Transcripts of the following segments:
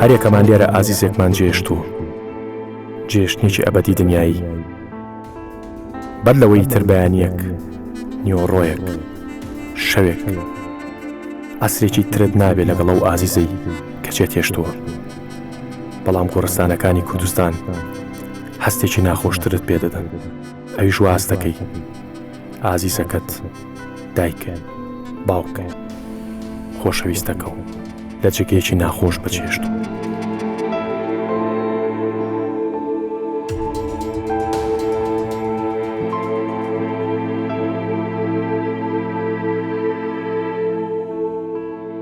هەریەکەمان لێرە ئازیزێکمان جێشتووە، جێشتنێکی ئەبەدی دنیایی. بەر لەوەی تر بەیانییەک، نیوەڕۆیەک، شەوێک، عەسرێکی ترت نابێ لەگەڵ ئەو ئازیزەی کە جێت هێشتووە. بەڵام گۆڕستانەکانی کوردستان هەستێکی ناخۆشترت پێ دەدەن، ئەویش وا هەستەکەی ئازیزەکەت، دایکت، باوکت، خۆشەویستەکە و لە جێگەیەکی ناخۆش بەجێهێشتووە.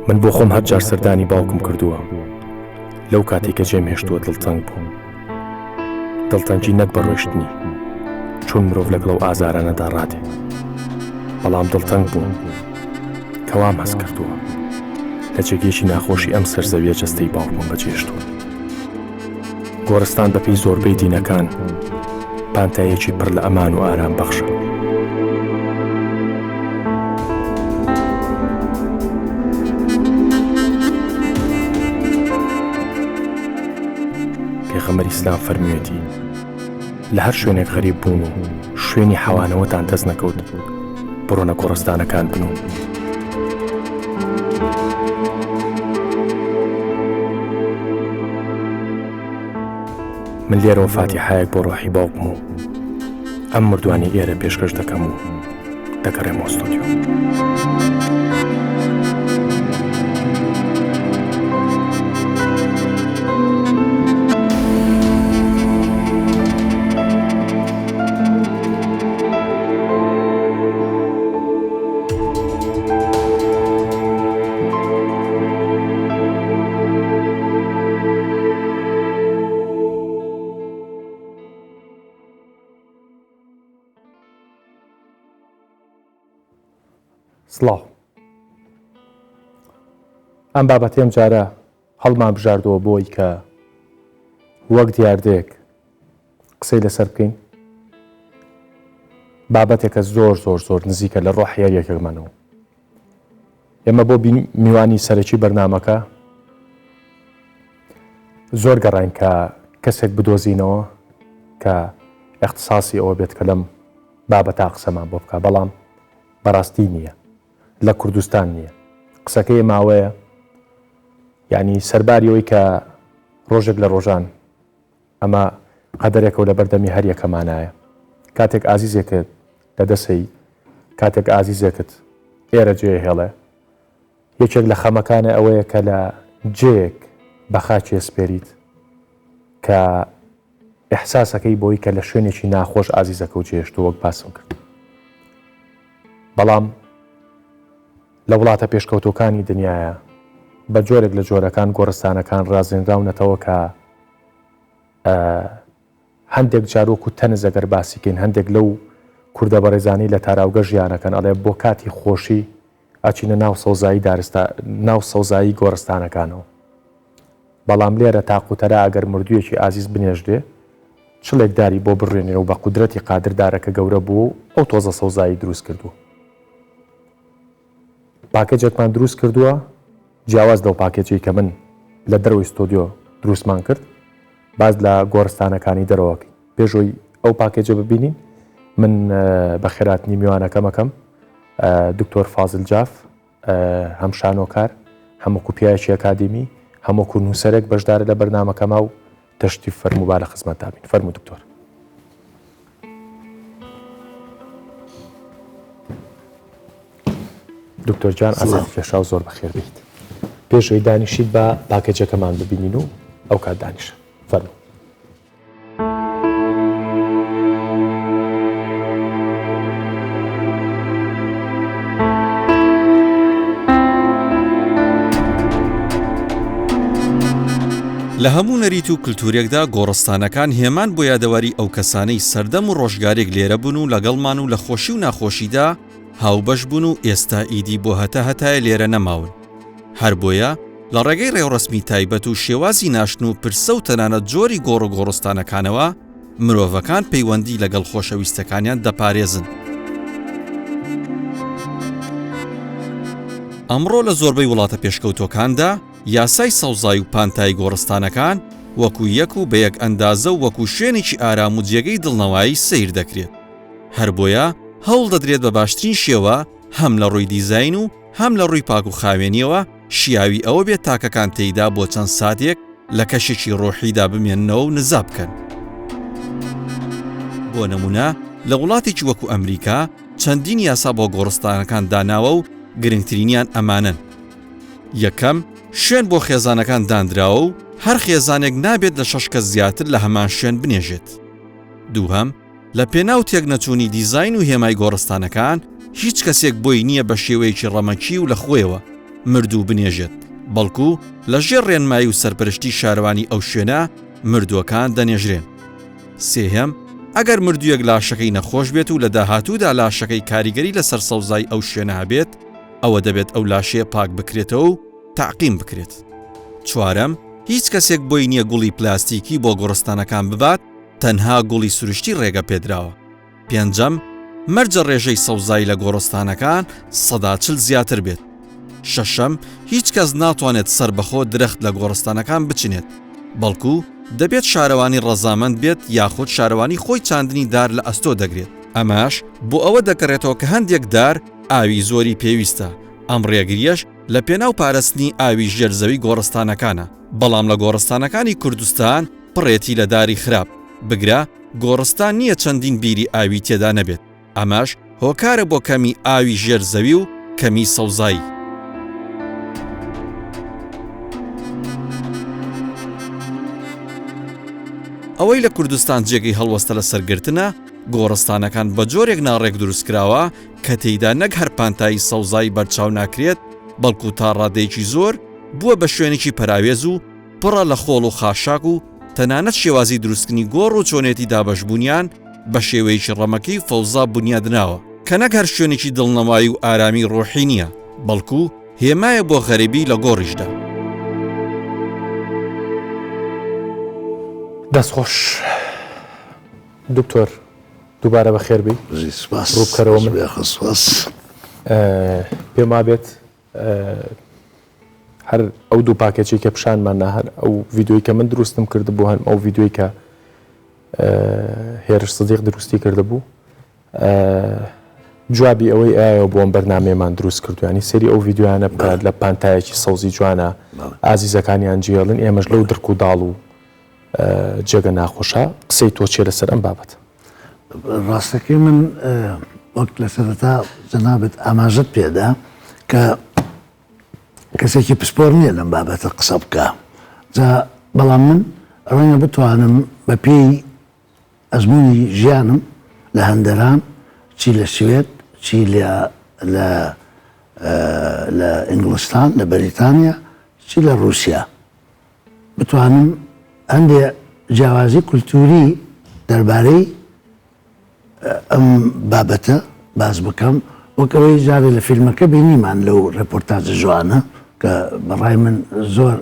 من بۆ خۆم هەر جار سەردانی باوکم کردووە لەو کاتێک کە جێم هێشتووە دڵتەنگ بووم دڵتەنگی نەک بە ڕۆیشتنی چون مرۆڤ لەگەڵ ئەو ئازارانەدا ڕادێ بەڵام دڵتەنگ بووم کە وام هەست کردووە لە جێگەیەکی ناخۆشی ئەم سەرزەویە جەستەی باوکمم بەجێهێشتووە. گۆڕستان بەپێی زۆربەی دینەکان پانتاییەکی پڕ لە ئەمان و ئارام بەخشە. پێغەمبەری ئیسلام فەرموویەتی، لە هەر شوێنێک غەریب بوون و شوێنی حەوانەوەتان دەست نەکەوت، بڕۆنە گۆڕستانەکان بنوون. من لێرەوە فاتیحایەک بۆ ڕۆحی باوکم و ئەم مردووانەی ئێرە پێشکەش دەکەم و دەگەڕێمەوە ستۆدیۆ. سڵاو. ئەم بابەتەی ئەم جارە هەڵمان بژاردەوە بۆی کە وەک دیاردەیەک قسەی لەسەر بکەین بابەتێکە زۆر زۆر زۆر نزیکە لە ڕۆحی هەر یەکێکمانەوە ئێمە بۆ میوانی سەرەکی بەرنمەکە زۆر گەڕاین کە کەسێک بدۆزینەوە کە اختصاصی ئەوە بێت کە لەم بابەتا قسەمان بۆ بکە بەڵام بەڕاستی نییە لە کوردستان نییە قسەکەی ماوەیە یعنی سەرباری ئەوەی کە ڕۆژێک لە ڕۆژان ئەمە قەدەرێکە و لەبەردەمی هەر یەکەمانایە. کاتێک ئازیزێکت لە دەسەی، کاتێک ئازیزێکت ئێرە جێیەهێڵێ، یەکێک لە خەمەکانێ ئەوەیە کە لە جێیەک بە خاکی ئەسپێریت کە ئیحساسەکەی بۆی کە لە شوێنێکی ناخۆش ئازیزەکەو جێهێشتووە وەک باسم کرد. بەڵام لە وڵاتە پێشکەوتووەکانی دنیایا بە جۆرێک لە جۆرەکان گۆڕستانەکان ڕازێنراونەتەوە کە هەندێک جار وەکو تەنز ئەگەر باسی کەین هەندێک لەو کوردە بەڕێزانەی لە تاراوگە ژیانەکەن ئەڵێ بۆ کاتی خۆشی ئەچینە ناو سەوزایی دارستا ناو سەوزایی گۆڕستانەکانەوە بەڵام لێرە تاقوتەرا ئەگەر مردوویەکی ئازیز بنێژرێ چڵێک داری بۆ بڕوێنێ و بە قودرەتی قادر دارەکە گەورە بووە و ئەو تۆزە سەوزایی دروست کردووە پاکێجێکمان دروست کردووە جیاواز لەو پاکێجەی کە من لە دەرەوەی ستۆدیۆ دروستمان کرد باس لە گۆڕستانەکانی دەرەوە کەین پێش ئەوەی ئەو پاکێجە ببینین من بە خێراتنی میوانەکەم ئەکەم دکتۆر فازل جاف هەم شانۆکار هەم وەکو پیاوێکی ئەکادیمی هەم وەکو نووسەرێک بەشدارە لە بەرنامەکەما و تەشریف فەرموو با لە خزمەتدا بین فەرموو دکتۆر. دکتۆر جان ئازاد کێشاو زۆر بەخێر بیت پێش ئەوی دانیشیت بە پاکێجەکەمان ببینین و ئەو کات دانیشە فەرموو. لە هەموو نەریت و کلتورێکدا گۆڕستانەکان هێمان بۆ یادەواری ئەو کەسانەی سەردەم و ڕۆژگارێک لێرە بوون و لەگەڵمان و لە خۆشی و ناخۆشیدا هاوبەش بوون و ئێستا ئیدی بۆ هەتا هەتایە لێرە نەماون. هەر بۆیە لە ڕێگەی ڕێوڕەسمی تایبەت و شێوازی ناشتن و پرسە و تەنانەت جۆری گۆڕ و گۆڕستانەکانەوە مرۆڤەکان پەیوەندی لەگەڵ خۆشەویستەکانیان دەپارێزن. ئەمڕۆ لە زۆربەی وڵاتە پێشکەوتووەکاندا. یاسای سەوزایی و پانتایی گۆڕستانەکان وەکو یەک و بە یەک ئەندازە و وەکو شوێنێکی ئارام و جێگەی دڵنەوایی سەیر دەکرێت. هەر بۆیە هەوڵ دەدرێت بە باشترین شێوە هەم لە ڕووی دیزاین و هەم لە ڕووی پاک و خاوێنیەوە شیاوی ئەوە بێت تاکەکان تێیدا بۆ چەند ساتێک لە کەشێکی ڕۆحیدا بمێننەوە و نزا بکەن. بۆ نمونە لە وڵاتێکی وەکو ئەمریکا چەندین یاسا بۆ گۆڕستانەکان داناوە و گرنگترینیان ئەمانەن. یەکەم، شوێن بۆ خێزانەکان دانراوە و هەر خێزانێک نابێت لە شەش کەس زیاتر لە هەمان شوێن بنێژێت. دووهەم، لە پێناو تێکنەچوونی دیزاین و هێمای گۆڕستانەکان، هیچ کەسێک بۆی نییە بە شێوەیەکی ڕەمەکی و لە خۆیەوە مردوو بنێژێت، بەڵکو لە ژێر ڕێنمایی و سەرپەرشتی شارەوانی ئەو شوێنە مردووەکان دەنێژرێن. سێهەم، ئەگەر مردوویەک لاشەکەی نەخۆش بێت و لە داهاتوودا لاشەکەی کاریگەری لەسەر سەوزایی ئەو شوێنە هەبێت، ئەوە دەبێت ئەو لاشەیە پاک بکرێتەوە و تەعقیم بکرێت. چوارەم، هیچ کەسێک بۆی نییە گوڵی پلاستیکی بۆ گۆڕستانەکان ببات، تەنها گوڵی سروشتی ڕێگە پێدراوە. پێنجەم، مەرجە ڕێژەی سەوزایی لە گۆڕستانەکان 40% زیاتر بێت. شەشەم، هیچ کەس ناتوانێت سەربەخۆ درەخت لە گۆڕستانەکان بچنێت، بەڵکو دەبێت شارەوانی ڕەزامەند بێت یاخود شارەوانی خۆی چاندنی دار لە ئەستۆ دەگرێت. ئەمەش بۆ ئەوە دەگەڕێتەوە کە هەندێک دار ئاوی زۆری پێویستە، ئەم ڕێگرییەش لە پێناو پارستنی ئاوی ژێر زەوی گۆڕستانەکانە، بەڵام لە گۆڕستانەکانی کوردستان پڕێتی لە داری خراپ، بگرە گۆڕستان نییە چەندین بیری ئاوی تێدا نەبێت، ئەمەش هۆکارە بۆ کەمی ئاوی ژێر زەوی و کەمی سەوزایی. ئەوەی لە کوردستان جێگەی هەڵوەستە لەسەر گرتنە، گۆڕستانەکان بە جۆرێک ناڕێک دروستکراوە کە تێیدا نەک هەر پانتایی سەوزایی بەرچاو ناکرێت، بەڵکو تا ڕادەیەکی زۆر بووە بە شوێنێکی پەراوێز و پڕە لە خۆڵ و خاشاک و تەنانەت شێوازی دروستکردنی گۆڕ و چۆنێتی دابەشبوونیان بە شێوەیەکی ڕەمەکی و فەوزا بونیادنراوە، کە نەک هەر شوێنێکی دڵنەوایی و ئارامی ڕۆحی نییە، بەڵکو هێمایە بۆ غەریبی لە گۆڕیشدا. دەست خۆش دکتۆر دووبارە بەخێر بێی. بژی سوپاس. ڕووبکەرەوە من. سوپاس. پێم وابێت هەر ئەو دوو پاکێجەی کە پیشانمان نا هەر ئەو ڤیدیۆی کە من دروستم کردبوو هەر ئەو ڤیدیۆی کە هێرش سدیق دروستی کردبوو جوابی ئەوەی ئایەوە بۆم بەرنمەیەمان دروست کردوانی سەری ئەو ڤیدیۆیانە بکات لە پانتایەکی سەوزی جوانە ئازیزەکانیان جێڵن ئێمەش لەو درک و داڵ و جێگە ناخۆشە قسەی تۆ چیە لەسەر ئەم بابەتە؟ ڕاستەکەی من وەک لە سەرەتا جەنابت ئاماژەت پێدا کە کەسێکی پسپۆر نییە لەم بابەتە قسە بکە جا بەڵام من ڕەنگە بتوانم بە پێی ئەزمموی ژیانم لە هەندەران چی لە سوێد چی لە لە لە ئینگلستان لە بەریتانیا چی لە رووسیا بتوانم هەندێ جیاوازی کولتووری دەربارەی ئەم بابەتە باس بکەم وەک ئەوەی جارێ لە فیلمەکە بینیمان لەو ڕێپۆرتاجە جوانە کە بەڕای من زۆر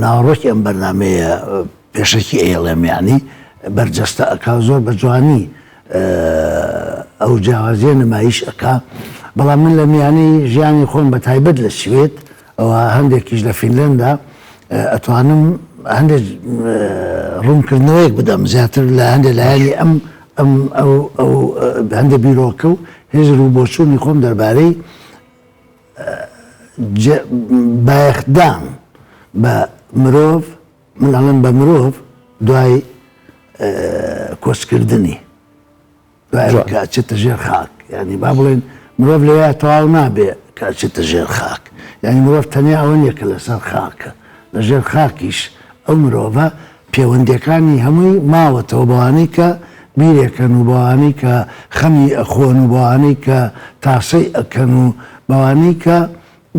ناوەڕۆکی ئەم بەرنمەیە پێشەکی ئەیڵێم یعنی بەرجەستە ئەکا زۆر بە جوانی ئەو جیاوازیە نمایش ئەکا بەڵام من لە میانەی ژیانی خۆم بە تایبەت لە سوێد ئەوە هەندێکیش لە فینلەندا ئەتوانم هەندێک ڕوونکردنەوەیەک بدەم زیاتر لە هەندێک لایەنی ئەم ئەم ئەو ئەو هەندێک بیرۆکە و هزر و بۆچوونی خۆم دەربارەی بایەخدان بە مرۆڤ من ئەڵێم بە مرۆڤ دوای کۆچکردنی دوای کە ئەچێتە ژێر خاک یانی با بڵێن مرۆڤ لەوێ تەواو نابێ کە ئەچێتە ژێر خاک یانی مرۆڤ تەنیا ئەوە نییە کە لەسەر خاکە لە ژێر خاکیش ئەو مرۆڤە پێوەندیەکانی هەمووی ماوەتەوە بەوانەی کە بیرێکەن و بەوانەی کە خەمی ئەخۆن و بەوانەی کە تاسەی ئەکەن و بەوانەی کە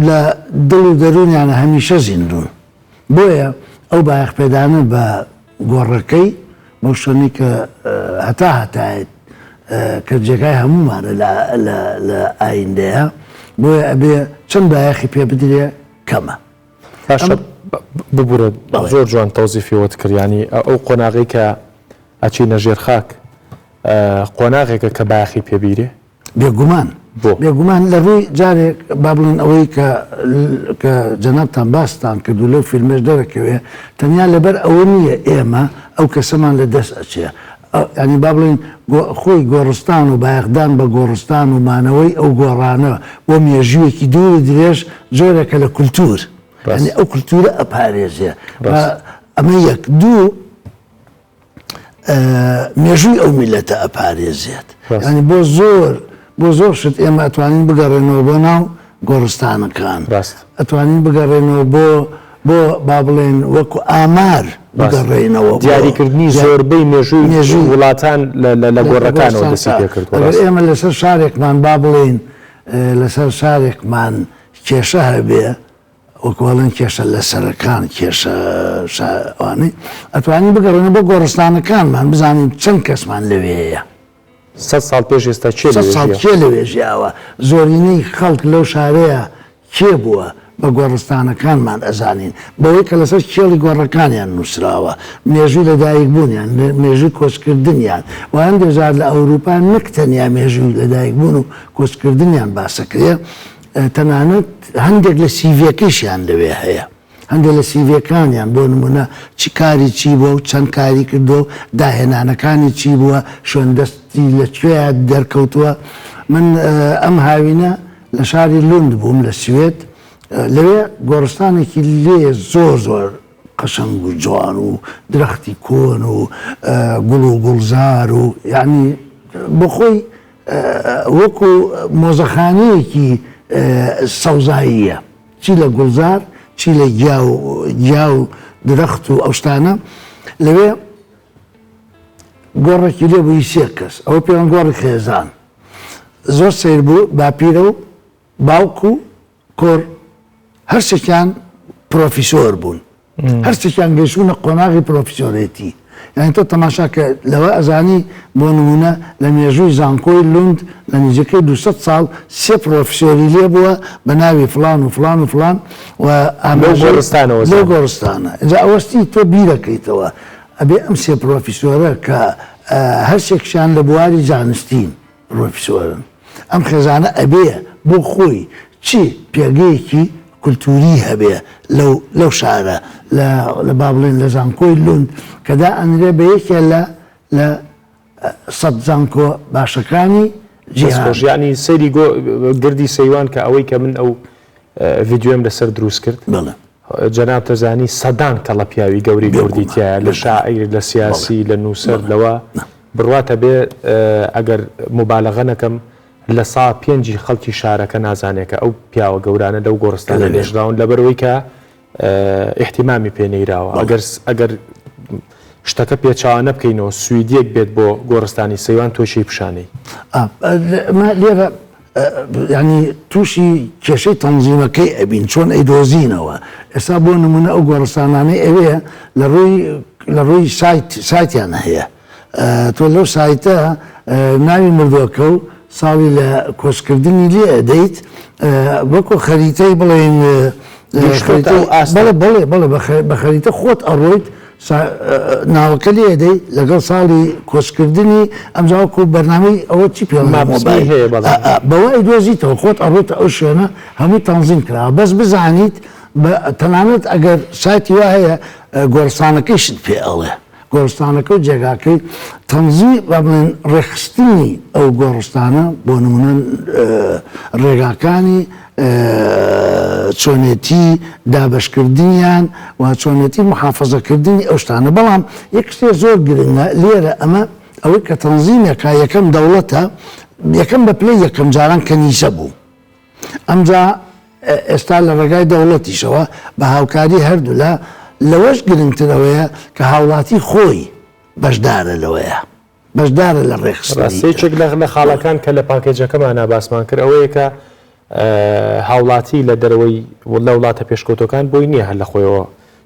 لە دڵ و دەروونیانە هەمیشە زیندوون بۆیە ئەو بایەخپێدانە بە گۆڕەکەی بەو شوێنەی کە هەتا هەتایە کە جێگای هەموومانە لە لە لە ئایندەیە بۆیە ئەبێ چەند بایەخی پێ بدرێ کەمە. باشە ببورە زۆر جوان تەوزیفیەوەت کرد یانی ئەو قۆناغەی کە ئەچینە ژێر خاک قۆناغێکە کە بایەخی پێ بیرێ؟ بێگومان. بۆ؟ بێگومان لە ڕووی جارێک با بڵێن ئەوەی کە کە جەنابتان باستان کرد و لەو فیلمەش دەرەکەوێ تەنیا لەبەر ئەوە نییە ئێمە ئەو کەسەمان لە دەست ئەچێ یانی با بڵێین خۆی گۆڕستان و بایەخدان بە گۆڕستان و مانەوەی ئەو گۆڕانە بۆ مێژوویەکی دوور و درێژ جۆرێکە لە کولتوور یانی ئەو کولتوورە ئەپارێزێ ئەمە یەک دوو مێژووی ئەو میلەتە ئەپارێزێت ینی بۆ زۆر بۆ زۆر شت ئێمە ئەتوانین بگەڕێنەوە بۆ ناو گۆڕستانەکان ئەتوانین بگەڕێنەوە بۆ بۆ با بڵێن وەکو ئامار بگەڕێینەوە بۆ دیاریکردنی زۆربەی مێژووی مێژووی وڵاتان لە گۆڕەکانەوە دەستی پێکردووە. ئەگەر ئێمە لەسەر شارێکمان با بڵێین لەسەر شارێکمان کێشە هەبێ وەکو ئەڵێن کێشە لەسەرەکان کێشە ئەوانەی ئەتوانین بگەڕێنەوە بۆ گۆڕستانەکانمان بزانین چەند کەسمان لەوێیە. سەد ساڵ پێش ئێستا کێ لەوێ ساڵ ژیا؟ کێ لەوێ ژیاوە؟ زۆرینەی خەڵک لەو شارەیا کێ بووە؟ بە گۆڕستانەکانمان ئەزانین. بەوەی کە لەسەر کێڵی گۆڕەکانیان نووسراوە. مێژووی لەدایکبوونیان، مێژووی کۆچکردنیان و هەندێ جار لە ئەوروپا نەک تەنیا مێژووی لەدایکبوون و کۆچکردنیان باسەکرێ، تەنانەت هەندێک لە سیڤیەکەیشیان لەوێ هەیە. هەندێک لە سیڤیەکانیان بۆ نموونە چ کاری چی بووە و چەند کاری کردووە و داهێنانەکانی چی بووە، شوێن دەستی لە کوێیا دەرکەوتووە. من ئەم هاوینە لە شاری لوند بووم لە سوێد، لەوێ گۆڕستانێکی لێ زۆر زۆر قەشەنگ و جوان و درەختی کۆن و گوڵ و گوڵزار و یانی بۆ خۆی وەکو مۆزەخانەیەکی سەوزاییە. چی لە گوڵزار چی لە گیا و گیا و درەخت و ئەو شتانە لەوێ گۆڕێکی لێ بووی سێ کەس ئەوە پێیان گۆڕی خێزان زۆر سیر بوو باپیرە و باوک و کۆر هەرسێکیان پرۆفیسۆر بوون هەرسێکیان گەیشتوونە قۆناغی پرۆفیسۆرێتی. یانی تۆ تەماشا کە لەوە ئەزانی بۆ نموونە لە مێژووی زانکۆی لوند لە نزیکەی 200 ساڵ سێ پرۆفیسۆری لێ بووە بە ناوی فڵان و فڵان و فڵان و ئاماژەی گۆڕستانەوە لەو گۆڕستانە. ئینجا ئەوەستی تۆ بیرەکەیتەوە ئەبێ ئەم سێ پرۆفیسۆرە کە هەرسێکشیان لە بواری زانستین پرۆفیسۆرن. ئەم خێزانە ئەبێ بۆ خۆی چ پێگەیەکی کولتووری هەبێ لەو لەو شارە لە لە با بڵێن لە زانکۆی لوند کە دائەنرێ بە یەکێ لە لە سەد زانکۆ باشەکانی دەست خۆش جیهان. یانی سەیری گۆ گردی سەیوان کە ئەوەی کە من ئەو ڤیدیۆیەم لەسەر دروست کرد بەڵێ. جەنابت ئەزانی سەدان کەڵە پیاوی گەورەی کوردی بێگومان تیایە لە بێگومان شاعیر لە بەڵێ سیاسی لە نووسەر بەڵێ لەوە بڕوات هەبێ ئەگەر موبالەغە نەکەم لە سا پێنجی خەڵکی شارەکە نازانێ کە ئەو پیاوە گەورانە لەو گۆڕستانە نێژراون لەبەرئەوەی کە ئیهتیمامی پێ نەیراوە ئەگەر ئەگەر شتەکە پێچەوانە بکەینەوە سویدیەک بێت بۆ گۆڕستانی سەیوان تۆ چێی پیشانەی. لێرە یانی تووشی کێشەی تەنزیمەکەی ئەبین چۆن ئەیدۆزینەوە ئێستا بۆ نمونە ئەو گۆڕستانانەی ئەوێ لە ڕووی لە ڕووی سایت سایتیان هەیە تۆ لەو سایتە ناوی مردوەکە و ساڵی لە کۆچکردنی لێ ئەدەیت وەکو خەریتەی بڵێن بەڵێ بەڵێ بەڵێ بە خەریتە خۆت ئەڕۆیت ناوەکە لێ ئەدەی لەگەڵ ساڵی کۆچکردنی ئەمجا وەکو بەرنامەی ئەوە چی پێ مۆبایل هەیە بەوە ئەیدۆزیتەوە خۆت ئەڕۆیتە ئەو شوێنە هەمووی تەنزیم کراوە بەس بزانیت تەنانەت ئەگەر سایتی وا هەیە گۆڕستانەکەیشت پێ ئەڵێ گۆڕستانەکە و جێگاکەی تەنزی با بڵێن ڕێکخستنی ئەو گۆڕستانە بۆ نمونە ڕێگاکانی چۆنێتی دابەشکردنیان و چۆنێتی محافزەکردنی ئەو شتانە بەڵام یەک شتێ زۆر گرنگە لێرە ئەمە ئەوەی کە تەنزیمێکە یەکەم دەوڵەتە یەکەم بە پلەی یەکەم جاران کەنیسە بوو ئەمجا ئێستا لە ڕێگای دەوڵەتیشەوە بە هاوکاری هەردوولا، لەوەش گرنگتر ئەوەیە کە هاوڵاتی خۆی بەشدارە لەوەیە، بەشدارە لە ڕێکخستنی. ڕاستە یەکێک لە خاڵەکان کە لە پاکێجەکەمانا باسمان کرد ئەوەیە کە هاوڵاتی لە دەرەوەی لە وڵاتە پێشکەوتوەکان بۆی نییە هەر لە خۆیەوە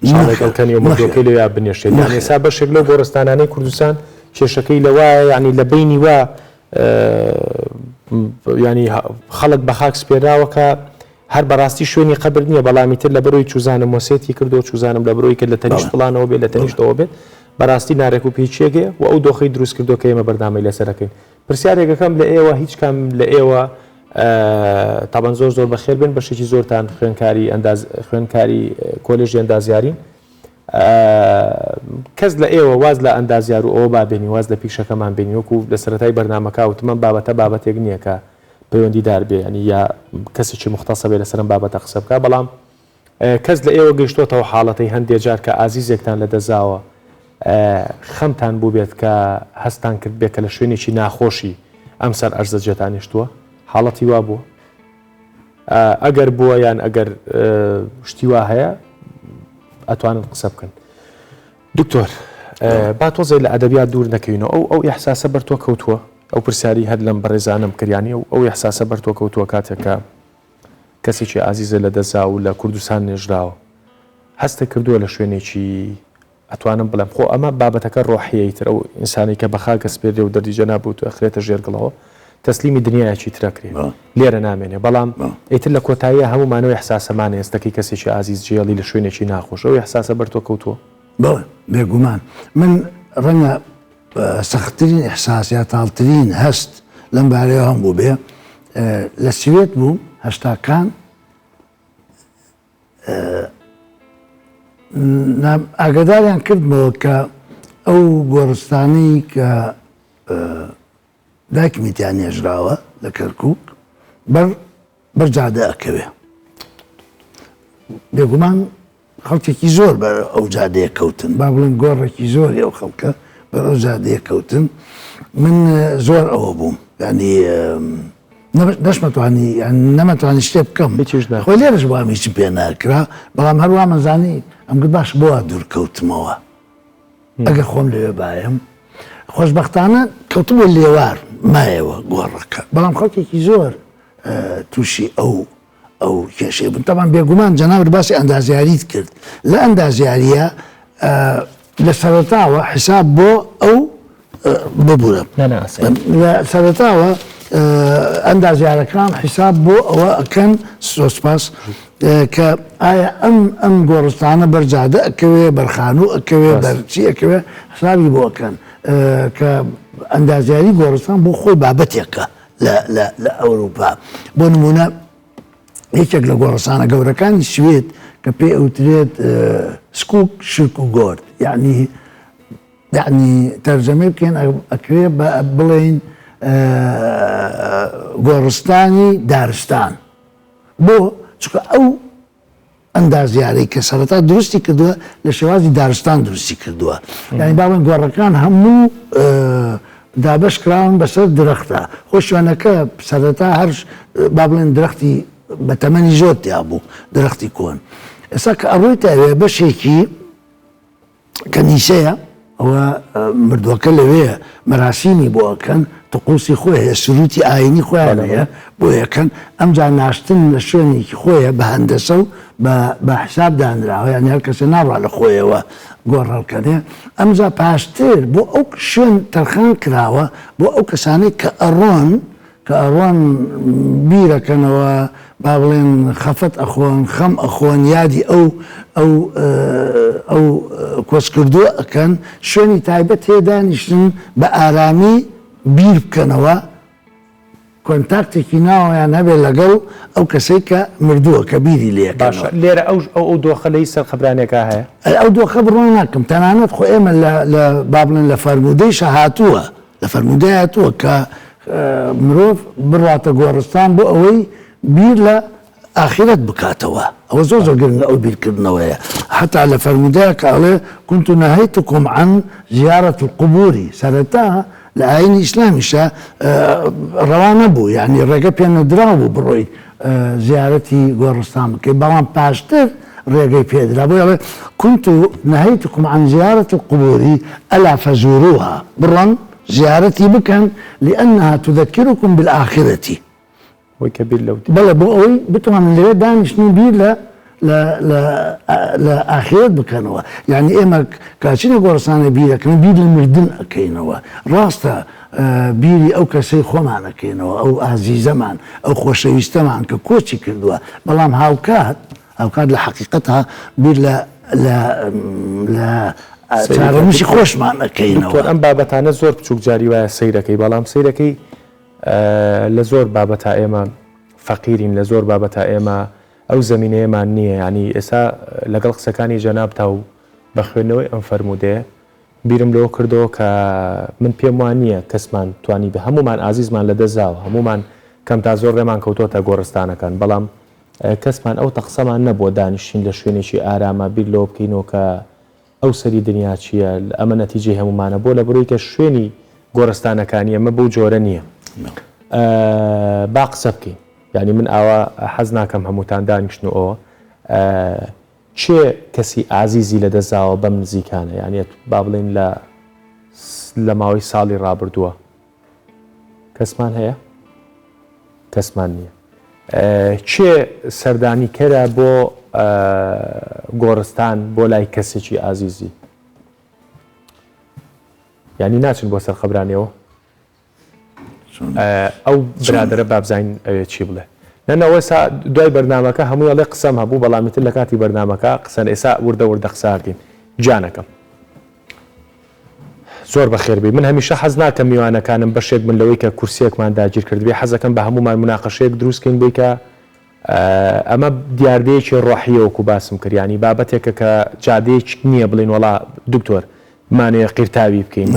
چاڵێک هەڵکەنی و مردووەکەی لەویا بنێشتێت یان ئێستا بەشێک لەو گۆڕستانانەی کوردستان کێشەکەی لەوایە یانی لە بەینی وا یانی خەڵک بە خاک سپێراوە کە هەر بەڕاستی شوێنی قەبر نییە بەڵامی تر لە بەرۆی چوزانم وەسێتی کردو چوزانم لە برۆی کرد لە تەنیشت فڵانەوە بێت لە تەنیشتەوە بێت بەڕاستی نارێک و پێچیەکەیە و ئەو دۆخی دروست کردو کە ئێمە بەرنامەی لەسەرەکەین پرسیارێکەکەم لە ئێوە هیچ کام لە ئێوە. تابان زۆر زۆر بەخێر بن بەشێکی زۆرتان خوێنکاری ئەنداز خوێنکاری کۆلێژی ئەندازیارین کەس لە ئێوە واز لە ئەندازیار و ئەوە با بێنی واز لە پیشەکەمان بێنی وەکو لە سەرەتای بەرنامەکە وتم ئەم بابەتە بابەتێک نییە کە پەیوەندیدار بێ ینی یا کەسێکی مختصە بێ لەسەرم بابەتە قسە بکە بەڵام کەس لە ئێوە گەیشتۆتەوە حاڵەتەی هەندێ جار کە ئازیزێکتان لە دەزاوە خەمتان بووبێت کە هەستان کرد بێ کە لە شوێنێکی ناخۆشی ئەم سەر ئەرزە جێتان هێشتووە حاڵەتی وا بووە ئەگەر بووە یان ئەگەر شتی وا هەیە ئەتوانن قسە بکەن دکتۆر با تۆزێ لە ئەدەبیات دوور نەکەوینەوە ئەو ئەو ئیحساسە بەر تۆ کەوتووە ئەو پرسیاری هەر لەم بەڕێزانم کریانی و ئەو ئیحساسە بەر تۆ کەوتووە کاتێک کە کەسێکی ئازیزە لە دەزا و لە کوردستان نێژراوە هەستە کردووە لە شوێنێکی ئەتوانم بڵێم خۆ ئەمە بابەتەکە ڕۆحیە ئیتر ئەو ئینسانەی کە بە خاک ئەسپێرێ و دەردی جەناب و ئەخرێتە ژێر گڵەوە تەسلیمی دنیایەکی تر ئەکرێ لێرە نامێنێ بەڵام ئیتر لە کۆتاییە هەموومان ئەو ئیحساسەمان هەیە ئێستەکەی کەسێکی ئازیز جێڵی لە شوێنێکی ناخۆش ئەو ئیحساسە بەر تۆ کەوتووە؟ بەڵێ بێگومان من ڕەنگە سەختترین ئیحساس یا تاڵترین هەست لەم بارەیەوە هەم بووبێ لە سوێد بووم هەشتاکان ئاگاداریان کردمەوە کە ئەو گۆڕستانەی کە دایکمی تیا نێژراوە لە کەرکک بەر بەر جادە ئەکەوێ بێگومان خەڵکێکی زۆر بەر ئەو جادەیە کەوتن با بڵێن گۆڕێکی زۆری ئەو خەڵکە بەر ئەو جادەیە کەوتن من زۆر ئەوە بووم ینی نەشمەتوانی نەمەتوانی شتێ بکەم خۆی لێرەش وام هیچم پێ ناکرا بەڵام هەروە منزانی ئەم گوت باش بۆ دوور کەوتمەوە ئەگەر خۆم لەوێ بایم خۆشببختانە کەوتبوو لێوار مایەوە گۆڕەکە بەڵام خەڵکێکی زۆر تووشی ئەو ئەو کێشەیە بوون تەبعەن بێگومان جەنابت باسی ئەندازیاریت کرد لە ئەندازیاریە لە سەرەتاوە حساب بۆ ئەو ببورە لە سەرەتاوە ئەندازیارەکان حساب بۆ ئەوە ئەکەن زۆر سپاس کە ئایا ئەم ئەم گۆڕستانە بەرجادە ئەکەوێ بەرخانوو ئەکەوێ بەرچی ئەکەوێ حسابی بۆ ئەکەن کە ئەندازیاری گۆڕستان بۆ خۆی بابەتێکە لە ئەوروپا. بۆ نموونە یەکێک لە گۆڕستانە گەورەکانی سوید کە پێی ئەوترێت سکوک شرک و گۆرد یعنی یعنی تەرجەمەی بکەین ئەکرێ بڵێین گۆڕستانی دارستان بۆ چونکە ئەو ئەندازیارەی کە سەرەتا دروستی کردووە لە شێوازی دارستان دروستی کردووە یعنی با بڵێن گۆڕەکان هەموو دابەش کراون بەسەر درەختە خۆ شوێنەکە سەرەتا هەر با بڵێن درەختی بە تەمەنی زۆر تیا بوو درەختی کۆن ئێستا کە ئەڕۆیتە ئەوێ بەشێکی کەنیسەیە ئەوە مردووەکە لەوێ مەراسیمی بۆ ئەکەن تقوسی خۆی هەیە سروتی ئاینی خۆیان هەیە بۆ یەکەن ئەمجا ناشتن لە شوێنێکی خۆیە بە هەندەسە و بە حساب دانراوە یان هەر کەسێ ناڕوا لە خۆیەوە گۆڕ هەڵکەنێ ئەمجا پاشتر بۆ ئەو شوێن تەرخان کراوە بۆ ئەو کەسانەی کە ئەڕۆن کە ئەڕۆن بیرەکەنەوە با بڵێن خەفەت ئەخۆن خەم ئەخۆن یادی ئەو ئەو ئەو کۆچکردووە ئەکەن شوێنی تایبەت هەیە دانیشتن بە ئارامی بیر بکەنەوە کۆنتاکتێکی ناوەیان هەبێت لەگەڵ ئەو کەسەی کە مردووە کە بیری لێ باشە لێرە ئەو ئەو ئەو دۆخە لە هیچ سەرقەبرانێکا هەیە؟ ئەو دۆخە بڕوا ناکەم تەنانەت خۆ ئێمە لە لە با بڵێن لە فەرموودەیشا هاتووە لە فەرموودەی هاتووە کە مرۆڤ بڕواتە گۆڕستان بۆ ئەوەی بیر لە ئاخیرەت بکاتەوە ئەوە زۆر زۆر گرنگە ئەو بیرکردنەوەیە حتا لە فەرموودەیە کە ئەڵێ كنت نهيتكم عن زيارة القبور سەرەتا لە ئاینی ئیسلامیشە ڕەوا نەبوو یعنی ڕێگە پێ نەدراو بوو بڕۆی زیارەتی گۆڕستان بکەی بەڵام پاشتر ڕێگەی پێدرا بۆیە ئەڵێ كنت نهيتكم عن زيارة القبور ألا فزوروها بڕۆن زیارەتی بکەن لأنها تذكركم بالآخرة بۆی کە بیر لەو بەڵێ بۆ ئەوەی بتوانن لەوێ دانیشن و بیر لە لە لە لە ئاخیرەت بکەنەوە یعنی ئێمە کە ئەچینە گۆڕستانێ بیر ئەکەین بیر لە مردن ئەکەینەوە ڕاستە بیری ئەو کەسەی خۆمان ئەکەینەوە ئەو ئازیزەمان ئەو خۆشەویستەمان کە کۆچی کردووە بەڵام هاوکات هاوکات لە حەقیقەتا بیر لە لە لە چارەنووسی خۆشمان ئەکەینەوە. دکتۆر ئەم بابەتانە زۆر بچووک جاری وایە سەیرەکەی بەڵام سەیرەکەی لە زۆر بابەتا ئێمە. فەقیرین لە زۆر بابەتا ئێمە ئەو زەمینەیەمان نییە یانی ئێستا لەگەڵ قسەکانی جەنابتا و بە خوێندنەوەی ئەم فەرموودەیە بیرم لەوە کردەوە کە من پێم وا نییە کەسمان توانیبێ هەموومان ئازیزمان لە دەست داوە هەموومان کەم تا زۆر ڕێمان کەوتۆتە گۆڕستانەکان بەڵام کەسمان ئەو تەقسەمان نەبووە دانیشتین لە شوێنێکی ئاراما بیر لەوە بکەینەوە کە ئەو سەری دنیا چییە ئەمە نەتیجەی هەموومانە بۆ لە بڕی کە شوێنی گۆڕستانەکانی ئەمە بەو جۆرە نییە با قسە بکەین یعنی من ئاوا حەز ناکەم هەمووتان دانیشن و ئەوە کێ کەسی ئازیزی لە دەستداوە بەم نزیکانە یعنی با بڵێین لە لە ماوەی ساڵی ڕابردووە کەسمان هەیە؟ کەسمان نییە. کێ سەردانیکەرە بۆ گۆڕستان بۆ لای کەسێکی ئازیزی؟ یعنی ناچن بۆ سەر قەبرانیەوە؟ ئەو برادەرە بابزانین ئەوێ چی بڵێ نەنەوە سا دوای بەرنمەکە هەمووی ئەڵێ قسەم هەبوو بەڵامی تر لە کاتی بەرنمەکە قسەن ئێسا وردە وردە قساکەین گیانەکەم زۆر بەخێر بێی. من هەمیشە حەز ناکەم میوانەکانم بەشێک بن لەوەی کە کورسیەکمان داگیر کردبێ، حەزەکەم بە هەموومان موناقەشەیەک دروست کەین بۆی کە ئەمە دیاردەیەکی ڕۆحیە وەکو باسم کرد یانی بابەتێکە کە جادەیەک نییە بڵێین وەڵا دکتۆر بمانەوێ قیرتاوی بکەین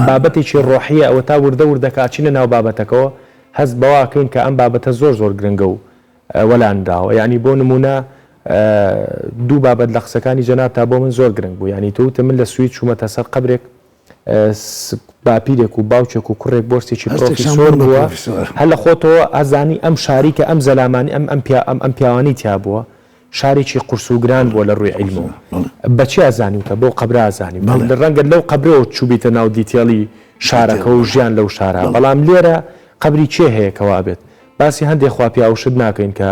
بابەتێکی ڕۆحیە ئەوە تا وردە وردەکە ئەچینە ناو بابەتەکەوە هەست بەوە کەین کە ئەم بابەتە زۆر زۆر گرنگە و وەلانراوە یانی بۆ نمونە دوو بابەت لە قسەکانی جەنابتا بۆ من زۆر گرنگ بوو یانی تۆ وتت من لە سوید چوومەتە سەر قەبرێک باپیرێک و باوکێک و کوڕێک بۆرسێکی پرۆفیسۆر بووە هەر لە خۆتەوە ئەزانی ئەم شاری کە ئەم زەلامانی ئەم ئەم پیا ئەم ئەم پیاوانی تیا بووە شارێکی قورس و گران بووە لە ڕووی عیلمەوە بە چی ئەزانیوتە بەو قەبرە ئەزانیوتە ڕەنگە لەو قەبرەوە چووبیتە ناو detail ی شارەکە و ژیان لەو شارە بەڵام لێرە قەبری کێ هەیە کەوا بێت باسی هەندێ خواپیاو شت ناکەین کە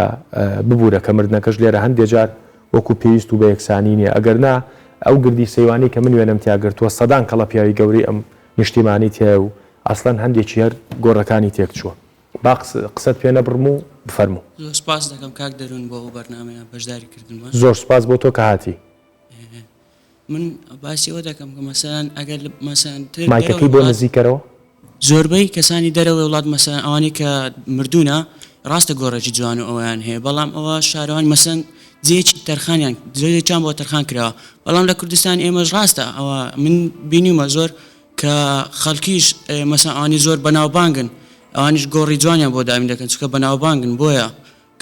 ببورە کە مردنەکەش لێرە هەندێ جار وەکو پێویست و بە یەکسانی نیە ئەگەر نا ئەو گردی سەیوانەی کە من وێنەم تیا گرتووە سەدان کەڵە پیاوی گەورەی ئەم نیشتیمانەی تیایە و ئەسڵەن هەندێکی هەر گۆڕەکانی تێک چووە با قسەت پێ نەبڕم و بفەرموو. زۆر سوپاس دەکەم کاک دەروون بۆ ئەو بەرنامەیە بەشداری کردنمان. زۆر سوپاس بۆ تۆ کە هاتی. من باسی ئەوە دەکەم کە مەسەلەن ئەگەر مەسەلەن تر مایکەکەی بۆ نزیک کەرەوە. زۆربەی کەسانی دەرەوەی وڵات مەسەلەن ئەوانەی کە مردوونە ڕاستە گۆڕێکی جوان و ئەوەیان هەیە بەڵام ئەوە شارەوانی مەسەلەن جێیەکی تەرخانیان جێیەکیان بۆ تەرخان کراوە بەڵام لە کوردستان ئێمەش ڕاستە ئەوە من بینیومە زۆر کە خەڵکیش مەسەلەن ئەوانی زۆر بەناوبانگن ئەوانیش گۆڕی جوانیان بۆ دابین دەکەن چونکە بەناوبانگن بۆیە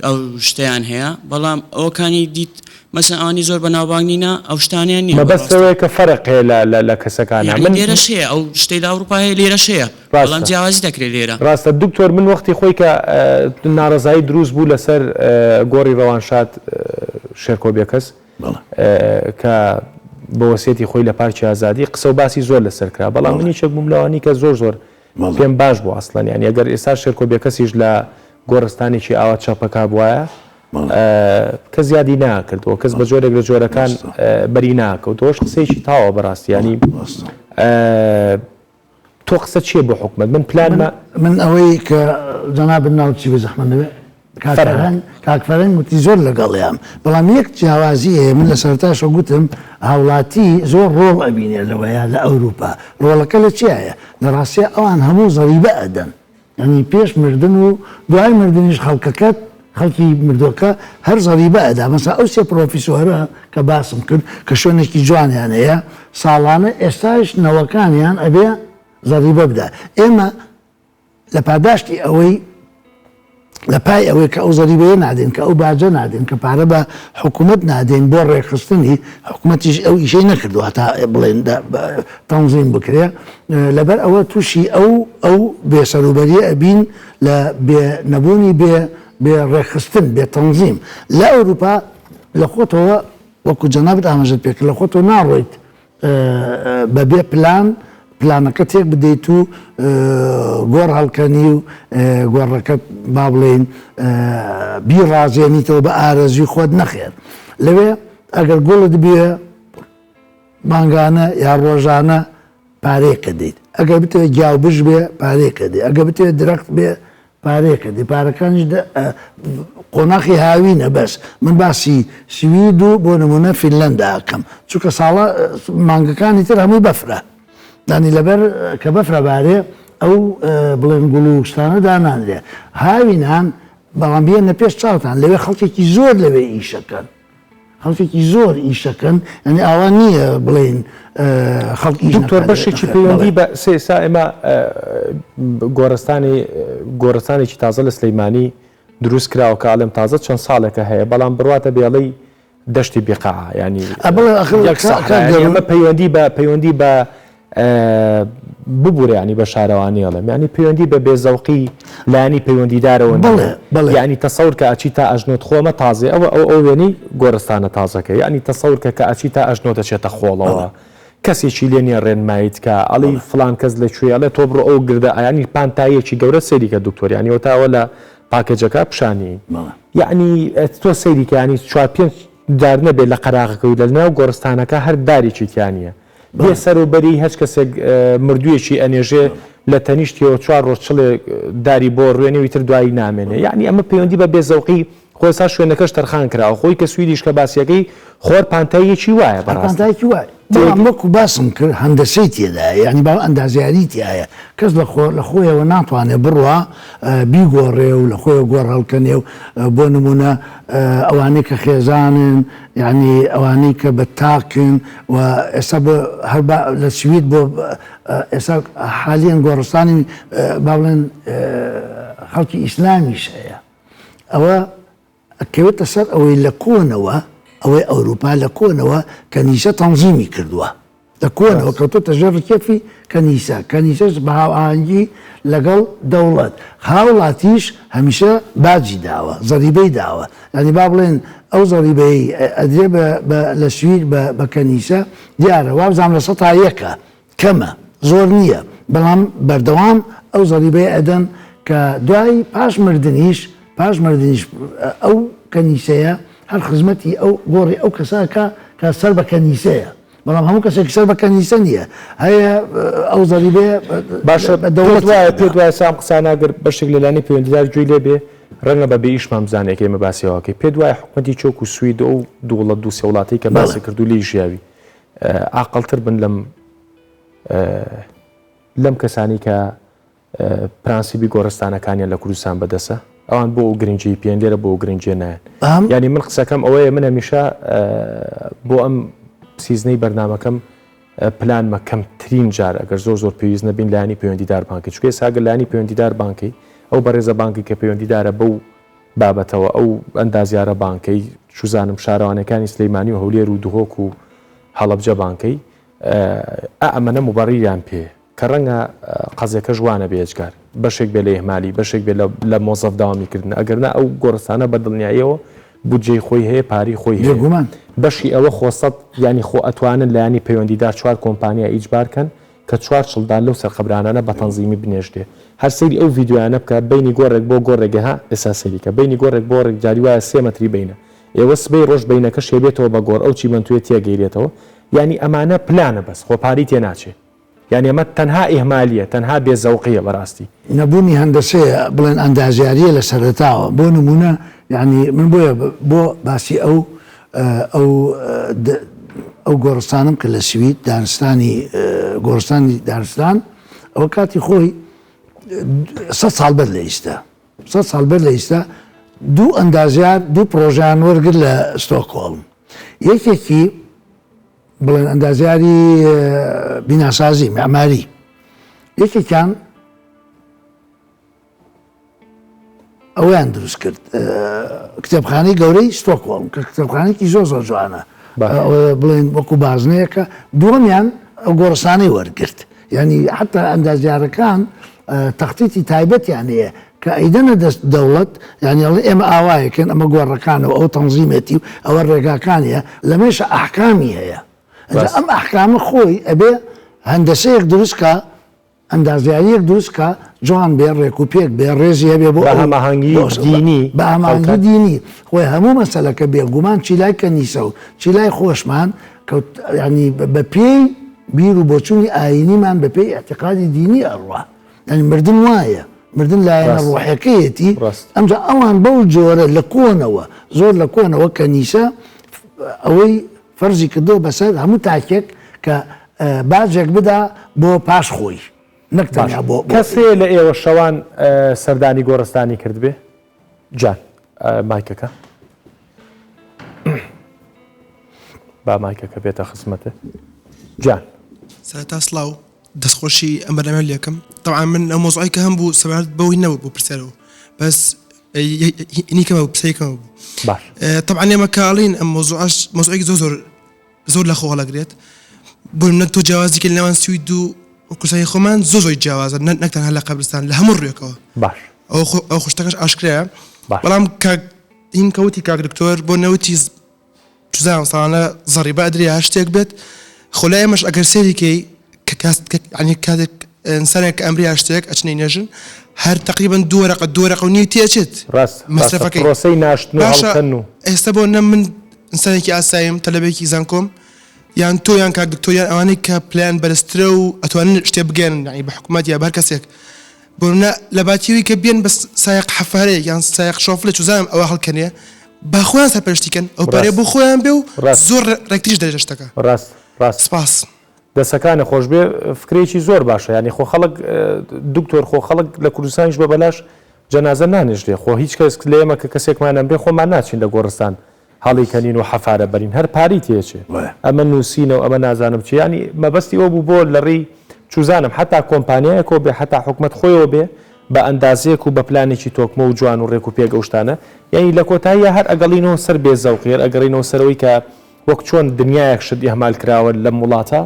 ئەو شتەیان هەیە بەڵام ئەوکانی دیت مەسەن ئەوانی زۆر بەناوبانگ نینە ئەو شتانیان نیە مەبەست بەڕاستی. ئەوەیە کە فەرق هەیە لە لە لە کەسەکانا یەعنی من لێرەش هەیە ئەو شتەی لە ئەوروپا هەیە لێرەش هەیە بەڵام ڕاستە جیاوازی دەکرێت لێرە. ڕاستە دکتۆر من وەختی خۆی کە ناڕەزایی دروست بوو لەسەر گۆڕی ڕەوانشاد شێرکۆ بێکەس بەڵێ. کە بە وەسیەتی خۆی لە پارکی ئازادی قسە و باسی زۆر لەسەر کرا بەڵام من بەڵێ. یەکێک بووم لەوانی کە زۆر زۆر پێم باش بوو ئەسڵەن یانی ئەگەر ئێستا شێرکۆ بێکەسیش لە گۆڕستانێکی ئاوا چەپەکا بوایە کەس یادی ناکردەوە کەس بە جۆرێک لە جۆرەکان بەری ناکەوتەوەش قسەیەکی تاوە بەڕاستی ینی تۆ قسە چییە بۆ حکومت من پلانمە من ئەوەی کە جەنابت ناوچی بە زەحمە نەبێ کاک فەرهەنگ کاک فەرهەنگ وتی زۆر لەگەڵیام بەڵام یەک جیاوازی هەیە من لە سەرەتاشەوە گوتم هاوڵاتی زۆر ڕۆڵ ئەبینێ لەوەیە لە ئەوروپا ڕۆڵەکە لە چیایە لە ڕاستیا ئەوان هەموو زەریبە ئەدەن یعنی پێش مردن و دوای مردنیش خەڵکەکەت خەڵکی مردوەکە هەر زەریبە ئەدا مەسا ئەو سێ پرۆفیسۆرە کە باسم کرد کە شوێنێکی جوانیان هەیە ساڵانە ئێستاش نەوەکانیان ئەبێ زەریبە بدا ئێمە لە پاداشتی ئەوەی لە پای ئەوەی کە ئەو زەریبەیە نادەین، کە ئەو باجە نادەین، کە پارە بە حکوومەت نادەین بۆ ڕێکخستنی، حکوومەتیش ئەو ئیشەی نەکردووە هەتا بڵێن تەنزیم بکرێ، لەبەر ئەوە تووشی ئەو ئەو بێسەروبەرییە ئەبین لە بێ نەبوونی بێ بێ ڕێکخستن، بێ تەنزیم. لە ئەوروپا لە خۆتەوە وەکوو جەنابت ئاماژەت پێ کرد لە خۆتەوە ناڕۆیت بە بێ پلان پلانەکە تێک بدەیت و گۆڕ هەڵکەنی و گۆڕەکەت با بڵێین بیڕازێنیتەوە بە ئارەزوی خۆت نەخێر لەوێ ئەگەر گوڵت بێ مانگانە یا ڕۆژانە پارەیەکە دەیت ئەگەر بتەوێت گیاوبژ بێ پارەیەکە دێ ئەگەر بتەوێت درەخت بێ پارەیەکە دێ پارەکانیش قۆناخی هاوینە بەس من باسی سوید و بۆ نمونە فینلەندا ئەکەم چونکە ساڵە مانگەکانی تر هەمووی بەفرە دانی لەبەر کە بەفرە بارێ ئەو بڵێن گوڵ و شتانە دانانرێ هاوینان. بەڵام بێنە پێش چاوتان لەوێ خەڵکێکی زۆر لەوێ ئیشەکەن خەڵکێکی زۆر ئیشەکەن یعنی ئاوا نییە بڵێن خەڵک ئیش دکتۆر نەکات بەشێکی نەخێر پەیوەندی بەڵێ بە سێسا ئێمە گۆڕستانی گۆڕستانێکی تازە لە سلەیمانی دروست کراوە کە ئەڵێم تازە چەند ساڵێکە هەیە بەڵام بڕواتە بێڵی دەشتی بیقاعە یانی ئەبڵێ ئەخر یەک کاک سەحرا یانی دەروون ئەمە پەیوەندی بە پەیوەندی بە ببورە یانی بە شارەوانی ئەڵێم یانی پەیوەندی بە بێزەوقی لایەنی پەیوەندیدارەوە بەڵێ نییە بەڵێ یانی تەسەور کە ئەچی تا ئەژنۆت خۆ ئەمە تازەیە ئەوە ئەو ئەو وێنەی گۆڕستانە تازەکە یانی تەسەور کە کە ئەچی تا ئەژنۆت ئەچێتە خۆڵەوە بەڵێ کەسێکی لێ نییە ڕێنماییت کا ئەڵێی بەڵێ فڵان کەس لە کوێیە ئەڵێ تۆ بڕۆ ئەو گردە یانی پانتاییەکی گەورە سەیری کە دکتۆر یانی ئەوەتا ئەوە لە پاکێجەکە پیشانی بەڵێ. یەعنی تۆ سەیری کە یانی چوار پێنج دار نەبێ لە قەراغەکە و لە ناو گۆڕستانەکە هەر دارێکی تیا نییە بێ بەڵێ. سەر و بەری هەچ کەسێک مردوویەکی ئەنێژێ بەڵێ. لە تەنیشتیەوە چوار ڕۆژ چڵێ داری بۆ ڕوێنێ و ئیتر دوایی نامێنێ بەڵێ. یەعنی ئەمە پەیوەندی بە بێ زەوقی خۆ ئێستا شوێنەکەش تەرخان کراوە خۆی کە سویدیش کە باسیەکەی خۆر پانتاییەکی وایە هەر بەڕاستی. پانتایەکی وایە بەڵام وەکو باسم کرد هەندەسەی تێدایە یانی با ئەندازیاری تیایە کەس لە خۆ لە خۆیەوە ناتوانێ بڕوا بیگۆڕێ و لە خۆیەوە گۆڕ هەڵکەنێ و بۆ نمونە ئەوانەی کە خێزانن یانی ئەوانەی کە بە تاکن و ئێستا بۆ هەر با لە سوید بۆ ئێستا حالیەن گۆڕستانی با بڵێن خەڵکی ئیسلامیش هەیە ئەوە ئەکەوێتە سەر ئەوەی لە کۆنەوە ئەوەی ئەوروپا لە کۆنەوە کەنیسە تەنزیمی کردووە لە کۆنەوە کەوتۆتە ژێر ڕکێفی کەنیسە کەنیسەش بە هاوئاهەنگی لەگەڵ دەوڵەت هاوڵاتیش هەمیشە باجی داوە زەریبەی داوە یانی با بڵێن ئەو زەریبەی ئەدرێ بە لە سوید بە کەنیسە دیارە وابزانم لە سەتا یەکە کەمە زۆر نییە بەڵام بەردەوام ئەو زەریبەیە ئەدەن کە دوای پاش مردنیش پاش مردنیش ئەو کەنیسەیە هەر خزمەتی ئەو گۆڕی ئەو کەسە ئەکا کە سەر بە کەنیسەیە بەڵام هەموو کەسێک سەر بە کەنیسە نییە هەیە ئەو زەریبەیە باشە بە پێت دەوڵەتی وایە ئەدا. پێت وایە سام قسانە گەر بەشێک لە لایەنی پەیوەندیدار گوێی لێ بێ ڕەنگە بە بێ ئیشمان بزانێ کە ئێمە باسی ئەوە ئەکەی پێت وایە حکومەتی چۆک و سوید و ئەو دووڵەت دوو سێ وڵاتەی کە بەڵێ. باست کرد و لێی ژیاوی ئاقڵتر بن لەم لەم کەسانی کە پرانسیبی گۆڕستانەکانیان لە کوردستان بەدەسە ئەوان بۆ ئەو گرنگی پێن لێرە بۆ گرنگێ نایەن یعنی من قسەکەم ئەوەیە من هەمیشە بۆ ئەم سیزنەی بەرنمەکەم پلانمە کەمترین جار ئەگەر زۆر زۆر پێویست نەبین لانی پەیوەندیدار بانکی چکێ ساگە لانی پەیوەندیدار بانکی ئەو بەڕێزە بانکی کە پەیوەندیدارە بەو بابەتەوە ئەو ئەندازیارە بانکەی چوزانم شارەوانیەکانی سلیمانی و هەولێر و دهۆک و هەڵەبجە بانکەی ئا ئەمەنە موبەڕیریان پێیە کە ڕەنگە قەزیەکەش وا نەبێ ئێجگار بەشێک بێ لە ئیهمالی بەشێک بێ لە مۆزەف داوامی کردن ئەگەر نا ئەو گۆڕستانە بە دڵنیاییەوە بودجەی خۆی هەیە پارەی خۆی هەیە بێگومان. بەشی ئەوە خۆ سەد یانی خۆ ئەتوانن لایەنی پەیوەندیدار چوار کۆمپانیا ئیجبار کەن کە چوار چڵدان لەو سەرقەبرانانە بە تەنزیمی بنێژرێ هەر سەیری ئەو ڤیدیۆیانە بکە بەینی گۆڕێک بۆ گۆڕێک ها ئێستا سەیری کە بەینی گۆڕێک بۆ ڕێک جاری وایە سێ مەتری بەینە ئێوە سبەی ڕۆژ بەینەکە شێبێتەوە بە گۆڕ ئەو چیمەنتۆیە تێگەیرێتەوە یانی ئەمانە پلانە بەس خۆ پارەی تێ ناچێ یانی ئەمە تەنها ئیهمالیە تەنها بێ زەوقیە بەراستی. نەبوونی هەندەسەیە بڵێن ئەندازیاریە لە سەرەتاوە بۆ نمونە یانی من بۆیە بۆ باسی ئەو ئەو ئەو گۆڕستانەم کرد لە سوید دارستانی گۆڕستانی دارستان ئەوە کاتی خۆی سە ساڵ بەر لە ئیستا سە ساڵ بەر لە ئیستا دوو ئەندازیار دوو پرۆژیان وەرگر لە ستۆکهۆڵم یەکێکی بڵێن ئەندازیاری بیناسازی معماری یەکێکیان ئەوەیان دروست کرد کتێبخانەی گەورەی ستۆکهۆڵم کە کتێبخانێکی زۆر زۆر جوانە بڵێن وەکو بازنەیەکە دووەمیان ئەو گۆڕستانەی وەرگرت یعنی حتا ئەندازیارەکان تەختیتی تایبەتیان هەیە کە ئەیدەنە دەست دەوڵەت یعنی ئەڵێ ئێمە ئاوایەکەن ئەمە گۆڕەکانەوە ئەو تەنزیمێتی و ئەوە ڕێگاکانیە لەمێشە ئەحکامی هەیە ئەم ئەحکامە خۆی ئەبێ هەندەسەیەک دروست کە ئەندازیارییەک دروست کا جوان بێ ڕێک و پێک بێ ڕێزی هەبێ بۆ بە ئەو هەماهەنگی بۆ دینی بە هەماهەنگی هاوکات. دینی خۆی هەموو مەسەلەکە بێ گومان چی لای کەنیسە و چی لای خۆشمان کەوت یانی بە پێی بیر و بۆچوونی ئایینیمان بە پێی ئیعتیقادی دینی ئەڕوا یانی مردن وایە مردن لایەنە ڕاست ڕۆحیەکەیەتی ڕاست. ئەمجا ئەوان بەو جۆرە لە کۆنەوە زۆر لە کۆنەوە کەنیسە ئەوەی فەرزی کردووە بەسەر هەموو تاکێک کە باجێک بدا بۆ پاش خۆی نەک باش تەنیا بۆ بۆ کەس هەیە لە ئێوە شەوان سەردانی گۆڕستانی کردبێ؟ جان مایکەکە با مایکەکە بێتە خزمەتت جان. سەرەتا سڵاو دەستخۆشی ئەم بەرنامەیە لێکەم تەبعەن من ئەو مەوزوعەی کە هەم بوو سەبارەت بەوەی نەبوو بۆ پرسیارەوە بەس هینی کەمە بوو پرسیاری کەمە بوو باش تەبعەن ئێمە کە ئەڵێین ئەم مەوزوعەش مەوزوعێکی زۆر زۆر زۆر لە خۆ هەڵەگرێت بۆ نمونە تۆ جیاوازی کە لە نێوان سوید و کوردستانی خۆمان زۆر زۆر جیاوازە نەک تەنها لە قەبرستان لە هەموو ڕوویەکەوە باش ئەو خۆ ئەو خشتەکەش ئاشکرایە باش بەڵام کاک هین کە وتی کاک دکتۆر بۆ نەوتی چزانم ساڵانە زەڕیبە ئەدرێ یا هەر شتێک بێت خۆ لای ئێمەش ئەگەر سەیری کەی کە کاس کە یعنی کاتێک ئینسانێک کە ئەمری هەر شتێک ئەچنەی نێژن هەر تقریبا دوو وەرەقە دوو وەرەقە و نیو تێ ئەچێت ڕاست ڕاستە مەسرەفەکەی پرۆسەی ناشتن و باشە هەڵکەن و ئێستا بۆ نە من ئینسانێکی ئاساییم تەلەبێکی زانکۆم یان تۆ یان کاک دکتۆر یان ئەوانەی کە پلەیان بەرزترە و ئەتوانن شتێ بگەیەنن یعنی بە حکومەت یا بە هەر کەسێک بۆ نمونە لە باتی ئەوەی کە بێن بە سایەق حەفارەیەک یان سایەق شۆفڵێ چوزانم ئەوە هەڵکەنێ با خۆیان سەرپەرشتی کەن ئەو پارەیە ڕاست بۆ خۆیان بێ و ڕاست زۆر ڕێکتریش دەرێتە شتەکە ڕاست ڕاست سپاس. دەسەکانت خۆشبێ فکرەیەکی زۆر باشە یانی خۆ خەڵک دکتۆر خۆ خەڵک لە کوردستانیش بە بەلاش جەنازە نانێژرێ خۆ هیچ کەس لە ئێمە کە کەسێکمان ئەمرێ خۆمان ناچین لە گۆڕستان هەڵیکەنین و حەفارە بەرین هەر پارەی تێچێ ئەمە نووسینە و ئەمە نازانم چی یانی مەبەستی ئەوە بوو بۆ لە ڕێی چوزانم حەتا کۆمپانیایەکەوە بێ حەتا حکومەت خۆیەوە بێ بە ئەندازەیەک و بە پلانێکی تۆکمە و جوان و ڕێک و پێک ئەو شتانە یانی لە کۆتاییا هەر ئەگەڵینەوە سەر بێ زەوقی هەر ئەگەڕینەوە سەرەوەی کە وەک چۆن دنیایەک شت ئیهمال کراوە لەم وڵاتە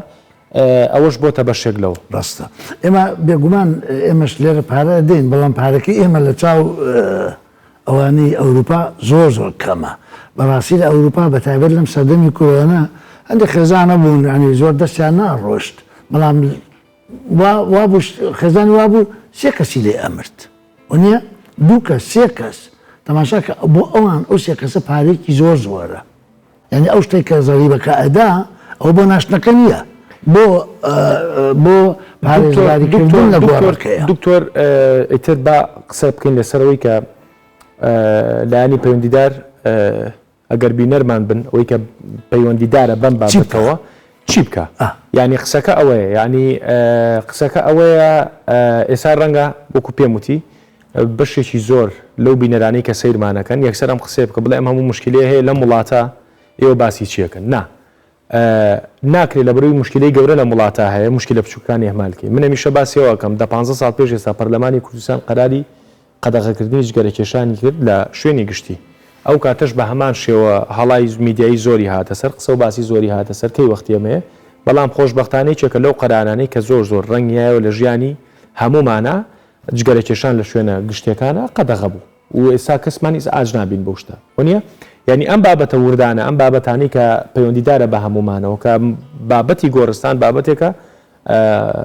ئەوەش بۆتە بەشێک لەو. ڕاستە ئێمە بێگومان ئێمەش لێرە پارە ئەدەین بەڵام پارەکەی ئێمە لە چاو ئەوانەی ئەوروپا زۆر زۆر کەمە بەڕاستی لە ئەوروپا بە تایبەت لەم سەردەمی کۆرۆنا هەندێک خێزان هەبوون یانی زۆر دەستیان ناڕۆشت بەڵام وا وابوو خێزانی وابوو سێ کەسی لێ ئەمرد وەنیە دوو کەس سێ کەس تەماشا کە بۆ ئەوان ئەو سێ کەسە پارێکی زۆر زۆرە یانی ئەو شتێک کە زەریبەکە ئەدا ئەوە بۆ ناشتنەکە نییە بۆ بۆ پارێزگاریکردن لە گۆڕەکەیە. دکتۆر ئیتر با قسە بکەین لەسەرەوەی کە لایەنی پەیوەندیدار ئەگەر بینەرمان بن ئەوەی کە پەیوەندیدارە بەم بابەتەوە چی بکە یعنی قسەکە ئەوەیە یعنی قسەکە ئەوەیە ئێستا ڕەنگە وەکو پێم وتی بەشێکی زۆر لەو بینەرانەی کە سەیرمانەکەن یەکسەر ئەم قسەیە بکە بڵێ ئەم هەموو مشکلەیە هەیە لەم وڵاتە ئێوە باسی چیەکەن نا ناکرێت لە بەرەوەی مشکلەی گەورە لەم وڵاتە هەیە مشکلە بچووکەکان ئیهمال کەی من هەمیشە باسی ئەوە ئەکەم دە پانزە ساڵ پێش ئێستا پەرلەمانی کوردستان قەراری قەدەغەکردنی جگەرەکێشانی کرد لە شوێنی گشتی ئەو کاتەش بە هەمان شێوە هەڵای میدیایی زۆری هاتە سەر قسە و باسی زۆری هاتە سەر کەی وەختی ئەمەیە بەڵام خۆشبەختانە یەکێکە لەو قەرارانەی کە زۆر زۆر ڕەنگیایەوە لە ژیانی هەموومانا جگەرەکێشان لە شوێنە گشتیەکانا قەدەغە بوو و ئێستا کەسمان ئیزعاج نابین بەو شتە وەنیە؟ یانی ئەم بابەتە وردانە ئەم بابەتانەی کە پەیوەندیدارە بە هەموومانەوە کە بابەتی گۆڕستان بابەتێکە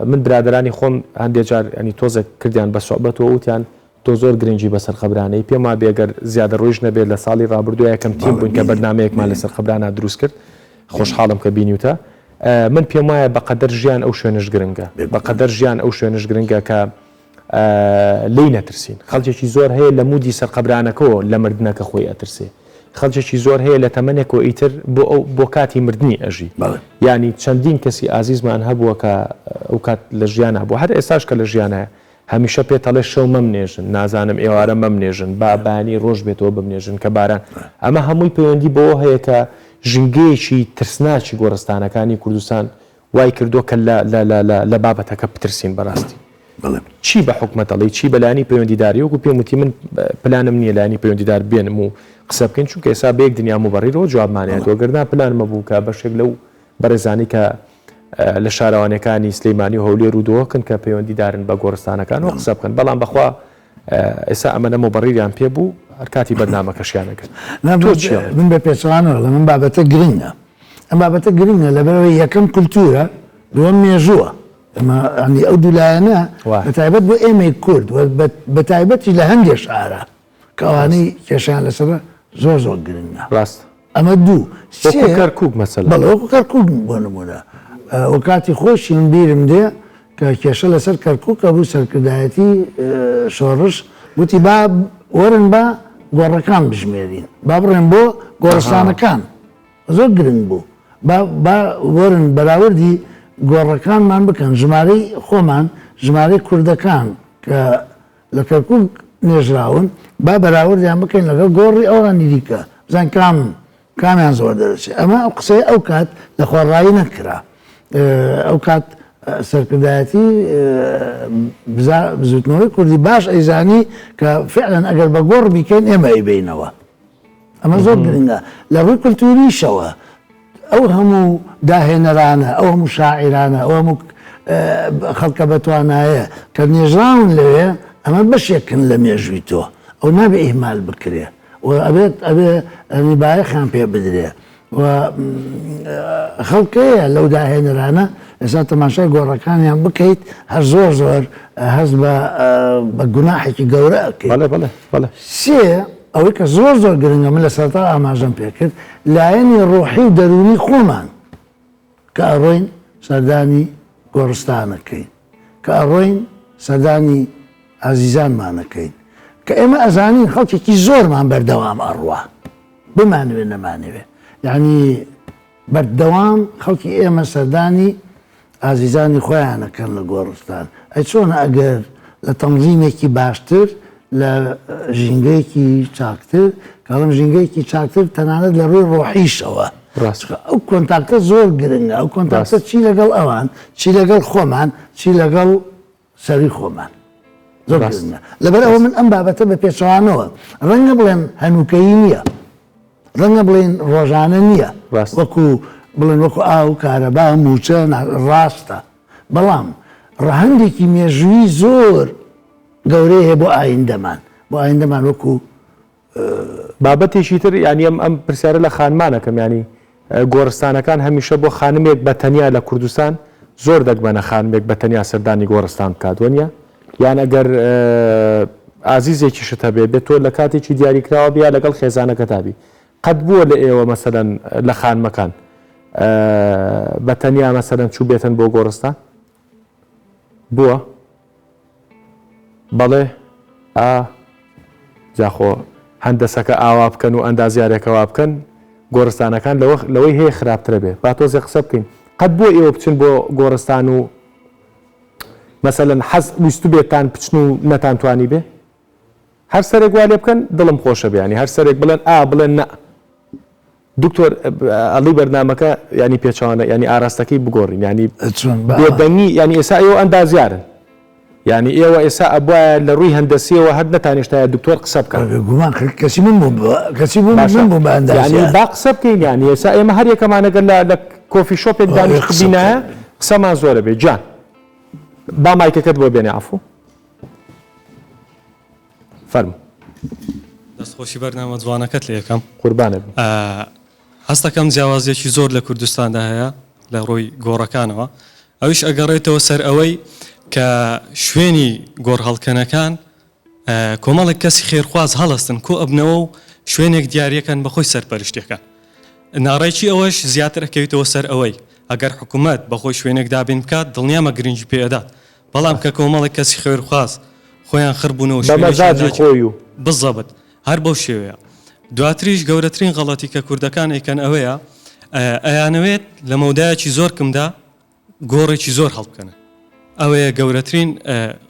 من برادەرانی خۆم هەندێ جار ینی تۆزێک کردیان بە سوعبەتەوە وتیان تۆ زۆر گرنگی بەسەر قەبرانەی پێم وابێ گەر زیادە ڕۆیش نەبێت لە ساڵی ڕابردووە یەکەم تیم بووین کە بەرنامەیەکمان لەسەر قەبرانە دروست کرد خۆشحاڵم کە بینیوتە من پێم وایە بەقەدەر ژیان ئەو شوێنەش گرنگە بەقەدەر ژیان ئەو شوێنەش گرنگە کە لێی نەترسین. خەڵکێکی زۆر هەیە لە مودی سەر قەبرانەکەوە لە مردنەکە خۆی ئەترسێ. خەڵکێکی زۆر هەیە لە تەمەنێکەوە ئیتر بۆ ئەو بۆ کاتی مردنی ئەژی. یانی چەندین کەسی ئازیزمان هەبووە کە ئەو کات لە ژیانا بووە هەر ئێستاش کە لە ژیانایە هەمیشە پێت ئەڵێ شەو مەمنێژن نازانم ئێوارە مەمنێژن با بەیانی ڕۆژ بێتەوە بمنێژن کە باران ئەمە هەمووی پەیوەندی بەوە هەیە کە ژینگەیەکی ترسناکی گۆڕستانەکانی کوردستان وای کردووە کە لە لە لە لە لە بابەتەکە بترسین بەڕاستی. بەڵێ. چی بە حکومەت ئەڵێی چی بە لایەنی پەیوەندیداری وەکو پێم وتی من پلانم نییە لایەنی پەیوەندیدار بێنم و قسە بکەین چونکە ئێستا بە یەک دنیا موبەڕیرەوە جوابمان ئەیاتەوە گەر نا پلانم هەبوو کە بەشێک لەو بەڕێزانەی کە لە شارەوانیەکانی سلیمانی و هەولێر و دهۆکن کە پەیوەندیدارن بە گۆڕستانەکانەوە قسە بکەن بەڵام بەخوا ئێستا ئەمەنە موبەڕیریان پێ بوو هەر کاتی بەرنامەکەشیان ئەگرت تۆ چی ئەڵێی؟ من بە پێچەوانەوە ئەڵێم ئەم بابەتە گرنگە ئەم بابەتە گرنگە لەبەرئەوەی یەکەم کولتوورە دووەم مێژووە ئەمە یانی ئەو دوو لایەنە بە تایبەت بۆ ئێمەی کورد و بە تایبەتی لە هەندێ شارە کە ئەوانەی کێشەیان لەسەرە زۆر زۆر گرنگە. ڕاستە. ئەمە دوو. سێ. وەکو کەرکوک مەسەلەن. بەڵێ وەکو کەرکوک بۆ نموونە. و کاتی خۆشی من بیرم دێ کە کێشە لەسەر کەرکوک هەبوو سەرکردایەتی شۆڕش گوتی با وەرن با گۆڕەکان بژمێرین با بڕێن بۆ گۆڕستانەکان. زۆر گرنگ بوو با با وەرن بەراوردی گۆڕەکانمان بکەن ژمارەی خۆمان ژمارەی کوردەکان کە لە کەرکوک. نێژراون با بەراوردیان بکەین لەگەڵ گۆڕی ئەوانی دیکە بزانین کام کامیان زۆر دەرەچێ ئەمە ئەو قسەیە ئەو کات لە خۆڕایی نەکرا ئەو کات سەرکردایەتی بزوتنەوەی کوردی باش ئەیزانی کە فعلا ئەگەر بە گۆڕ بیکەین ئێمە ئەیبینەوە ئەمە زۆر گرنگە لە ڕووی کولتوریشەوە ئەو هەموو داهێنەرانە ئەو هەموو شاعیرانە ئەو هەموو خەڵکە بەتوانایە کە نێژراون لەوێ ئەمە بەشێکن لە مێژووی تۆ ئەو نابێ ئیهمال بکرێ و ئەبێت ئەبێ ئەنی بایەخیان پێ بدرێ و خەڵکەیە لەو داهێنەرانە ئێستا تەماشای گۆڕەکانیان بکەیت هەر زۆر زۆر هەست بە بە گوناحێکی گەورە ئەکەیت. بەڵێ بەڵێ بەڵێ. سێ، ئەوەی کە زۆر زۆر گرنگە من لە سەرەتا ئاماژەم پێ کرد لایەنی ڕۆحی و دەروونی خۆمان کە ئەڕۆین سەردانی گۆڕستانەکەین کە ئەڕۆین سەردانی ئازیزانمان ئەکەین کە ئێمە ئەزانین خەڵکێکی زۆرمان بەردەوام ئەڕوا بمانەوێ نەمانەوێ یعنی بەردەوام خەڵکی ئێمە سەردانی ئازیزانی خۆیان ئەکەن لە گۆڕستان ئەی چۆنە ئەگەر لە تەنزیمێکی باشتر لە ژینگەیەکی چاکتر کاڵم ژینگەیەکی چاکتر تەنانەت لە ڕووی ڕۆحیشەوە ڕاستە ئەو contact ە زۆر گرنگە ئەو contact ە چی لەگەڵ ئەوان چی لەگەڵ خۆمان چی لەگەڵ سەروی خۆمان زۆر گرنگە لەبەر ئەوە من ئەم بابەتە بە پێچەوانەوە ڕەنگە بڵێم هەنووکەیی نییە ڕەنگە بڵێن ڕۆژانە نییە وەکو بڵێن وەکو ئاو کارەبا موچە ڕاستە بەڵام ڕەهەندێکی مێژووی زۆر گەورەی هەیە بۆ ئایندەمان بۆ ئایندەمان وەکو بابەتێکی تر یانی ئەم ئەم پرسیارە لە خانمانەکەم یانی گۆڕستانەکان هەمیشە بۆ خانمێک بە تەنیا لە کوردستان زۆر دەگمەنە خانمێک بە تەنیا سەردانی گۆڕستان بکات وەنیە یان ئەگەر ئازیزێکیشت هەبێ بێت تۆ لە کاتێکی دیاریکراوە بیا لەگەڵ خێزانەکەتا بی قەت بووە لە ئێوە مەسەلەن لە خانمەکان بە تەنیا مەسەلەن چوو بێتن بۆ گۆڕستان بووە؟ بەڵێ ئا جا خۆ هەندەسەکە ئاوا بکەن و ئەندازیارێکە وا بکەن گۆڕستانەکان لەوە لەوەی هەیە خراپترە بێ با تۆزێ قسە بکەین قەت بۆ ئێوە بچن بۆ گۆڕستان و مەسەلەن حەز ویستبێتان بچن و نەتانتوانی بێ هەر سەرێک وا لێ بکەن دڵم خۆشە بێ ینی هەر سەرێک بڵێن ئا بڵێن نە دکتۆر ئەڵی بەرنامەکە ینی پێچەوانە ینی ئاراستەکەی بگۆڕین ینی بێدەنگی ینی ئێسا ئێوە ئەندازیارن ینی ئێوە ئێسا ئەبواە لە ڕووی هەندەسیەوە هەر نەتانیشتایە دکتۆر قسە بکە گومان کەسی من بووم کەسی بووم من بووم بە ئەندازیار با قسە بکەین ینی ئێسا ئێمە هەر یەکەمانەگەر لە لە coffee shop ێک دانیشتبینایە قسەمان زۆرە بێ گیان با مایکەکەت بۆ بێنێ عەفوو فەرموو. دەست خۆشی بەرنامە جوانەکەت لێ ئەکەم. قوربانت بم. هەستەکەم جیاوازیەکی زۆر لە کوردستاندا هەیە لە ڕووی گۆڕەکانەوە ئەویش ئەگەڕێتەوە سەر ئەوەی کە شوێنی گۆڕ هەڵکەنەکان کۆمەڵێک کەسی خێرخواز هەڵەستن کۆ ئەبنەوە و شوێنێک دیارەکەن بەخۆی سەرپەرشتەکەن ناڕێکی ئەوەش زیاتر ئەکەویتەوە سەر ئەوەی ئەگەر حکوومەت بەخۆی شوێنێک دابین بکات دڵنیامە گرنگی پێ ئەدات بەڵام کە کۆمەڵێک کەسی خێرخواز خۆیان خڕ بوونەوە بە مەزاجی خۆی و. بزەبت هەر بەو شێوەیە. دواتریش گەورەترین غەڵەتی کە کوردەکان ئەیکەن ئەوەیە ئەیانەوێت لە مەودایەکی زۆر کمدا گۆڕێکی زۆر هەڵبکەنن. ئەوەیە گەورەترین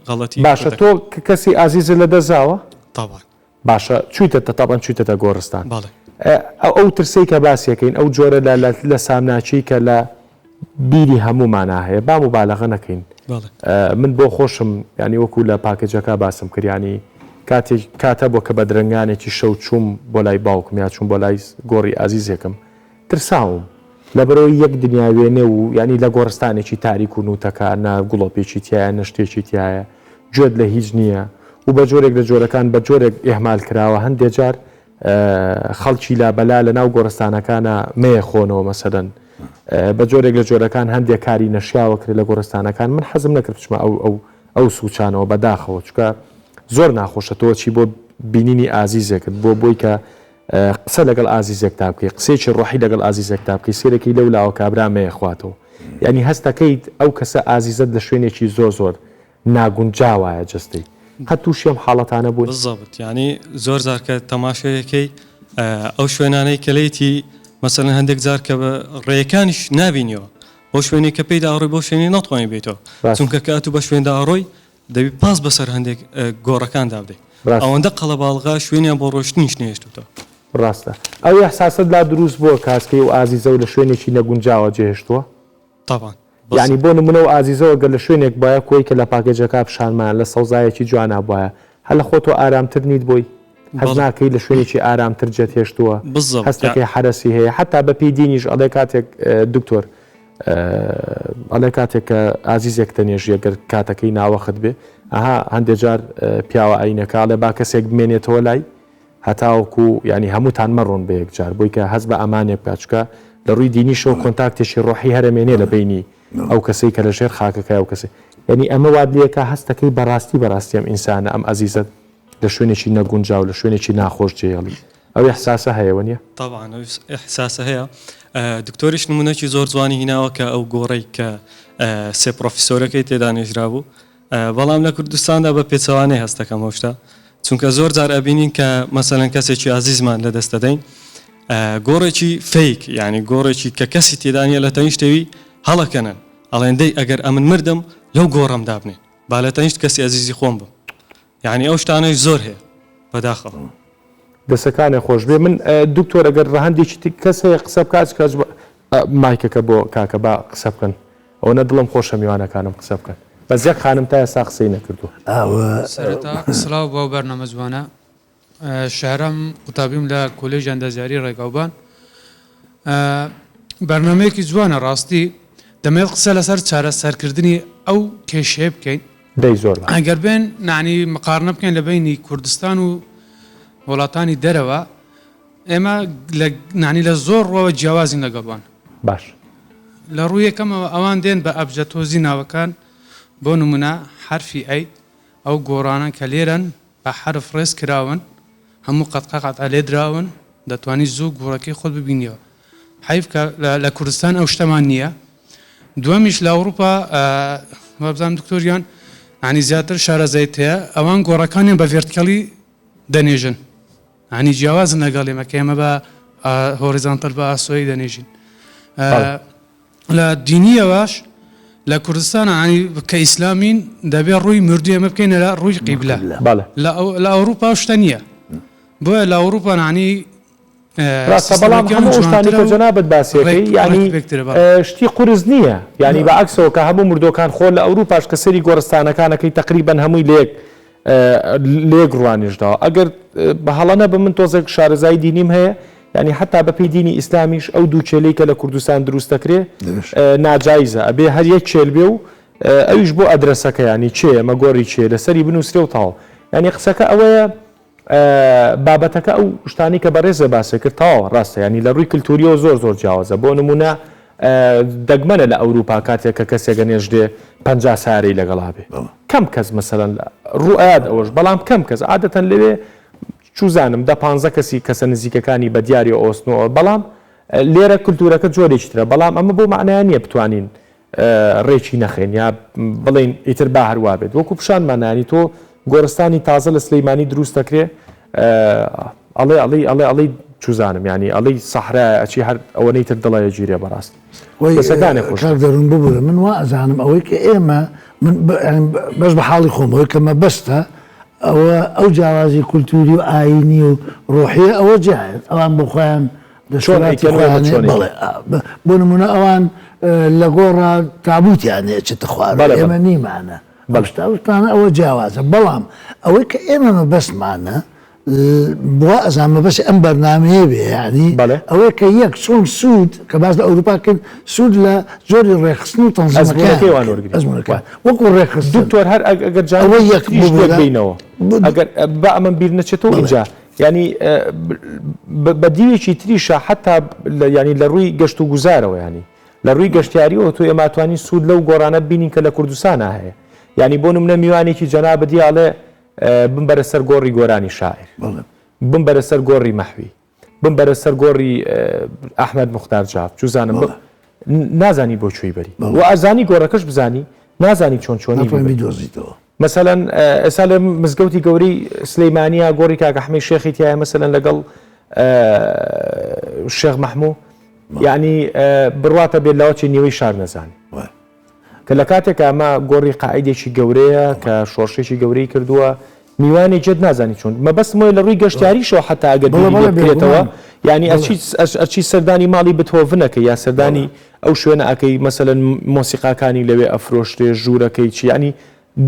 غەڵەتی باشە تۆ کەسی ئازیزت لە دەست داوە؟ تەبعەن. باشە چویتەتە تەبعەن چویتەتە گۆڕستان. بەڵێ. ئەو ترسەی کە باسی ئەکەین ئەو جۆرە لە لە سامناکی کە لە بیری هەموومانا هەیە با موبالەغە نەکەین من بۆ خۆشم یانی وەکو لە پاکێجەکە باسم کرد یانی کاتێک کاتە بۆ کە بە درەنگانێکی شەو چووم بۆ لای باوکم یا چووم بۆ لای گۆڕی ئازیزێکم ترساوم لەبەرەوەی یەک دنیا وێنە و یانی لە گۆڕستانێکی تاریک و نوتەکە نە گوڵۆپێکی تایە نە شتێکی تایە گوێت لە هیچ نییە و بە جۆرێک لە جۆرەکان بە جۆرێک ئێهمال کراوە هەندێ جار خەڵکی لابەلا لە ناو گۆڕستانەکانا مەیەخۆنەوە مەسەلەن بە جۆرێک لە جۆرەکان هەندێک کاری نەشیاوە کرێ لە گۆڕستانەکان من حەزم نەکرد بچمە ئەو ئەو ئەو سوچانەوە بەداخەوە چونکە زۆر ناخۆشە تۆ چی بۆ بینینی ئازیزێکت بۆ بۆی کە قسە لەگەڵ ئازیزێک تا بکەی قسەیەکی ڕۆحی لەگەڵ ئازیزێک تا بکەی سێرەکی لەو لاوە کابرا مەیەخواتەوە یعنی هەستەکەیت ئەو کەسە ئازیزت لە شوێنێکی زۆر زۆر ناگونجاوایە جەستەی. قەت تووشی ئەم حاڵەتانە بوون؟ بالضبط یانی زۆر جار کە تەماشەیەکەی ئەو شوێنانەی کە لێیتی مەسەلەن هەندێک جار کە بە ڕێیەکانیش نابینیەوە بەو شوێنەی کە پێیدا ئەڕۆی بەو شوێنەی ناتوانانی بێیتەوە چونکە کە ئەتوو بە شوێندا ئەڕۆی دەبی پاس بەسەر هەندێک گۆڕەکاندا بدەیت. ئەوەندە قەڵەباڵغە شوێنیان بۆ ڕۆشتنیش نەهێشتوتەوە. ڕاستە ئەو ئیحساسەت لا دروست بووە کە هەستکەی ئەو ئازیزەو لە شوێنێکی نەگونجاوە جێهێشتووە؟ تەبعەن. یانی بۆ نمونە ئەو ئازیزەوە گەر لە شوێنێک بوایە کۆی کە لە پاکێجەکە پیشانمان لە سەوزایەکی جوانا بوایە هەر لە خۆتەوە ئارامتر نیت بۆی؟ هەست ناکەی لە شوێنێکی ئارامتر جێت هێشتووە؟ هەستەکەی حەرەسی هەیە حەتا بە پێی دینیش ئەڵێ کاتێک دکتۆر ئەڵێ کاتێک کە ئازیزێک دەنێژی گەر کاتەکەی ناوەخت بێ ئەها هەندێ جار پیاوە ئاینەکە ئەڵێ با کەسێک بمێنێتەوە لای هەتاوەکو یانی هەمووتان مەڕۆن بە یەکجار بۆی کە هەست بە ئەمانێ بکات چونکە لە ڕووی دینیشەوە کۆنتاکتێکی ڕۆحی هەرەمێنێ لە بەینی ئەو کەسەی کە لە ژێر خاکەکە ئەو کەسەی یانی ئەمە وات لێکا هەستەکەی بەڕاستی بەڕاستی ئەم ئینسانە ئەم ئەزیزە لە شوێنێکی نەگونجاو لە شوێنێکی ناخۆش جێیەڵی ئەو ئیحساسە هەیە وەنیە؟ تەبعەن ئەو ئیحساسە هەیە دکتۆریش نمونەکی زۆر جوانی هیناوە کە ئەو گۆڕەی کە سێ پرۆفیسۆرەکەی تێدا نێژرابوو بەڵام لە کوردستاندا بە پێچەوانەی هەست دەکەم ئەو شتە چونکە زۆر جار ئەبینین کە مەسەلەن کەسێکی ئازیزمان لە دەست دەدەین گۆڕێکی fake یعنی گۆڕێکی کە کەسی تێدا نییە لە تەنیشتەوی هەڵەکەنن ئەڵێن دەی ئەگەر ئەمن مردم لەو گۆڕەم دابنێن با لە تەنیشت کەسی ئەزیزی خۆم بم یعنی ئەو شتانەش زۆر هەیە بەداخەوە. دەسەکانێ خۆش بێ من دکتۆر ئەگەر ڕەهەندێکی تر کەس هەیە قسە بکات کەس مایکەکە بۆ کاکە با قسە بکەن ئەوەنە دڵم خۆشە میوانەکانم قسە بکەن بەس یەک خانم تا ئێستا قسەی نەکردووە. سەرەتا سڵاو بۆ ئەو بەرنامە جوانە. شەهرام قوتابیم لە کۆلێژی ئەندازیاری ڕێگاوبان. بەرنامەیەکی جوانە ڕاستی دەمەوێت قسە لەسەر چارەسەرکردنی ئەو کێشەیە بکەین. دەی زۆر باش. ئەگەر بێن نانی مقارنە بکەین لە بەینی کوردستان و وڵاتانی دەرەوە ئێمە لە نانی لە زۆر ڕووەوە جیاوازین لەگەڵ وان. باش. لە ڕووی یەکەمەوە ئەوان دێن بە ئەبجەد تۆزی ناوەکان بۆ نموونە حەرفی ئەی ئەو گۆڕانە کە لێرەن بە حەرف ڕێز کراون هەموو قەتقە قەتعە لێدراون دەتوانی زوو گۆڕەکەی خۆت ببینیەوە حەیف کە لە کوردستان ئەو شتەمان نییە دووەمیش لە ئەوروپا وابزانم دکتۆر گیان ینی زیاتر شارەزایت هەیە ئەوان گۆڕەکانیان بە vertical ی دەنێژن ینی جیاوازن لەگەڵ ئێمە کە ئێمە بە horizontal بە ئاسۆیی دەنێژین لە دینیەوەش لە کوردستان ینی کە ئیسلامین دەبێ ڕووی مردوی ئێمە بکەینە لە ڕووی قیبلە لە ئەوروپا شتە نییە بۆیە لە ئەوروپا ینی ڕاستە بەڵام هەموو ئەو شتانەی کە جەنابت باسی ئەکەی یانی شتی قورس نییە یانی بە عەکسەوە کە هەموو مردووەکان خۆ لە ئەوروپاش کە سەیری گۆڕستانەکان ئەکەی تەقریبەن هەمووی لە یەک لە یەک ڕوانیشداوە ئەگەر بە هەڵە نەبم من تۆزێک شارەزایی دینیم هەیە یانی حتا بە پێی دینی ئیسلامیش ئەو دوو کێلەی کە لە کوردستان دروست دەکرێ ناجایزە ئەبێ هەر یەک کێل بێ و ئەویش بۆ ئەدرەسەکە یانی کێ ئەمە گۆڕی کێ لەسەری بنووسرێ و تەواو یانی قسەکە ئەوەیە بابەتەکە ئەو شتانەی کە بەڕێزە باسی کرد تەواوە ڕاستە یانی لە ڕووی کلتوریەوە زۆر زۆر جیاوازە بۆ نمونە دەگمەنە لە ئەوروپا کاتێک کە کەسێکە نێژدێ 50 سارەی لەگەڵا بێ کەم کەس مەسەلەن ڕوئات ئەوەش بەڵام کەم کەس عادەتەن لەوێ چوزانم دە پانزە کەسی کەسە نزیکەکانی بە دیاری ئۆستنەوە بەڵام لێرە کلتورەکە جۆرێکی ترە بەڵام ئەمە بۆ معنای نییە بتوانین ڕێکی نەخەین یا بڵێین ئیتر با هەر وابێت وەکو پیشانمان نانی تۆ گۆڕستانی تازە لە سلەیمانی دروست دەکرێ ئەڵێ ئەڵی ئەڵێ ئەڵی چوزانم ینی ئەڵی سەحرا ئەچی هەر ئەوەنەی تر دڵەیە گیرێ بەڕاستی دەسەکانێ خۆش کاک دەروون ببورە من وا ئەزانم ئەوەی کە ئێمە من بەس بە حاڵی خۆم ئەوەی کە مەبەستە ئەوە ئەو جیاوازی کولتوری و ئایینی و ڕۆحیە ئەوە جیایە ئەوان بۆ خۆیان چۆن ئەیکەن و ئێمە چۆن ئەیکەین؟ بۆ نمونە ئەوان لە گۆڕا تابوتیان هەیە چتە خوارەوە ئێمە نیمانە شتانە ئەوە جیاوازە بەڵام ئەوەی کە ئێمە مەبەستمانە وا ئەزانم مەبەستی ئەم بەرنامەیە بێ یعنی ئەوەی کە یەک چۆن سوود کە باس لە ئەوروپا کرد سوود لە جۆری ڕێکخستن و تەنزیمەکەی وان وەرگرین ئەزموونەکان وەکو ڕێکخستن دکتۆر هەر ئەگەر جارێک یەک بینەوە ئەگەر با ئەمەم بیر نەچێتەوە ئینجا یانی بە دیوێکی تریشا حەتا یانی لە ڕووی گەشت و گوزارەوە یانی لە ڕووی گەشتیاریەوە تۆ ئێمە توانین سوود لەو گۆڕانە بینین کە لە کوردستانا هەیە یانی بۆ نمونە میوانێکی جەنابت یاڵێ بمبەرە سەر گۆڕی گۆرانی شاعیر بمبەرە سەر گۆڕی مەحوی بمبەرە سەر گۆڕی ئەحمەد موختار جاف چوزانم نازانی بۆ کوێی بەری و ئەزانی گۆڕەکەش بزانی نازانی چۆن چۆنی بیدۆزیتەوە. مەسەلەن ئێستا لە مزگەوتی گەورەی سلەیمانیا گۆڕی کاک ئەحمەی شێخی تایە مەسەلەن لەگەڵ شێخ مەحموو یعنی بڕواتە بێت لەوە چی نیوەی شار نەزانی کە لە کاتێک ئەمە گۆڕی قائیدێکی گەورەیە کە شۆڕشێکی گەورەی کردووە. میوانێک جێت نازانی چۆن مەبەستم وەیە لە ڕووی گەشتیاریشەوە حەتا ئەگەر بەڵێ بیری لێ بەڵێ بکرێتەوە بێگومان یانی بەڵێ ئەچی ئەچی سەردانی ماڵی بتهۆڤنەکەی یا بەڵێ سەردانی ئەو شوێنە ئەکەی مەسەلەن مۆسیقاکانی لەوێ ئەفرۆشرێ ژوورەکەی چی یانی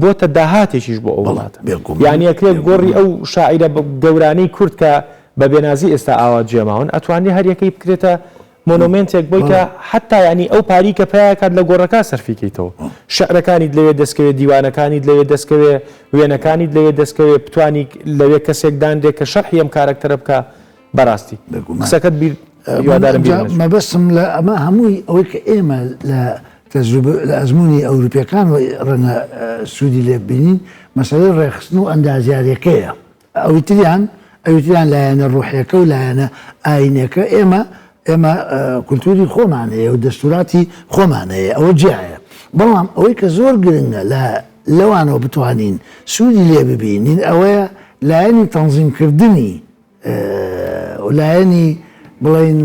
بۆتە داهاتێکیش بۆ ئەو بەڵێ وڵاتە بێگومان یانی ئەکرێ گۆڕی بێگومان ئەو شاعیرە گەورانەی کورد کە بە بێنازی ئێستا ئاوا جێماون ئەتوانرێ هەر یەکەی بکرێتە مۆنۆمێنتێک بۆی کە بەڵێ حەتا یانی ئەو پاری کە پەیا کات لە گۆڕەکە سەرفی کەیتەوە شعرەکانیت لەوێ دەست کەوێ دیوانەکانیت لەوێ دەست کەوێ وێنەکانیت لەوێ دەست کەوێ بتوانی لەوێ کەسێک دانرێ کە شەرحی ئەم کارەکتەرە بکا بەراستی بێگومان قسەکەت بیر من هیوادارم ئەمجا بیرم نەچێ. مەبەستم لە ئەمە هەمووی ئەوەی کە ئێمە لە تەجروبە لە ئەزموونی ئەوروپیەکان ڕەنگە سوودی لێ ببینین مەسەلەی ڕێکخستن و ئەندازیاریەکەیە ئەویتریان ئەویتریان لایەنە ڕوحیەکە و لایەنە ئاینیەکە ئێمە ئێمە کولتوری خۆمان هەیە و دەستوراتی خۆمان هەیە ئەوە جیایە بەڵام ئەوەی کە زۆر گرنگە لە لەوانەوە بتوانین سوودی لێ ببینین ئەوەیە لایەنی تەنزیمکردنی لایەنی بڵێین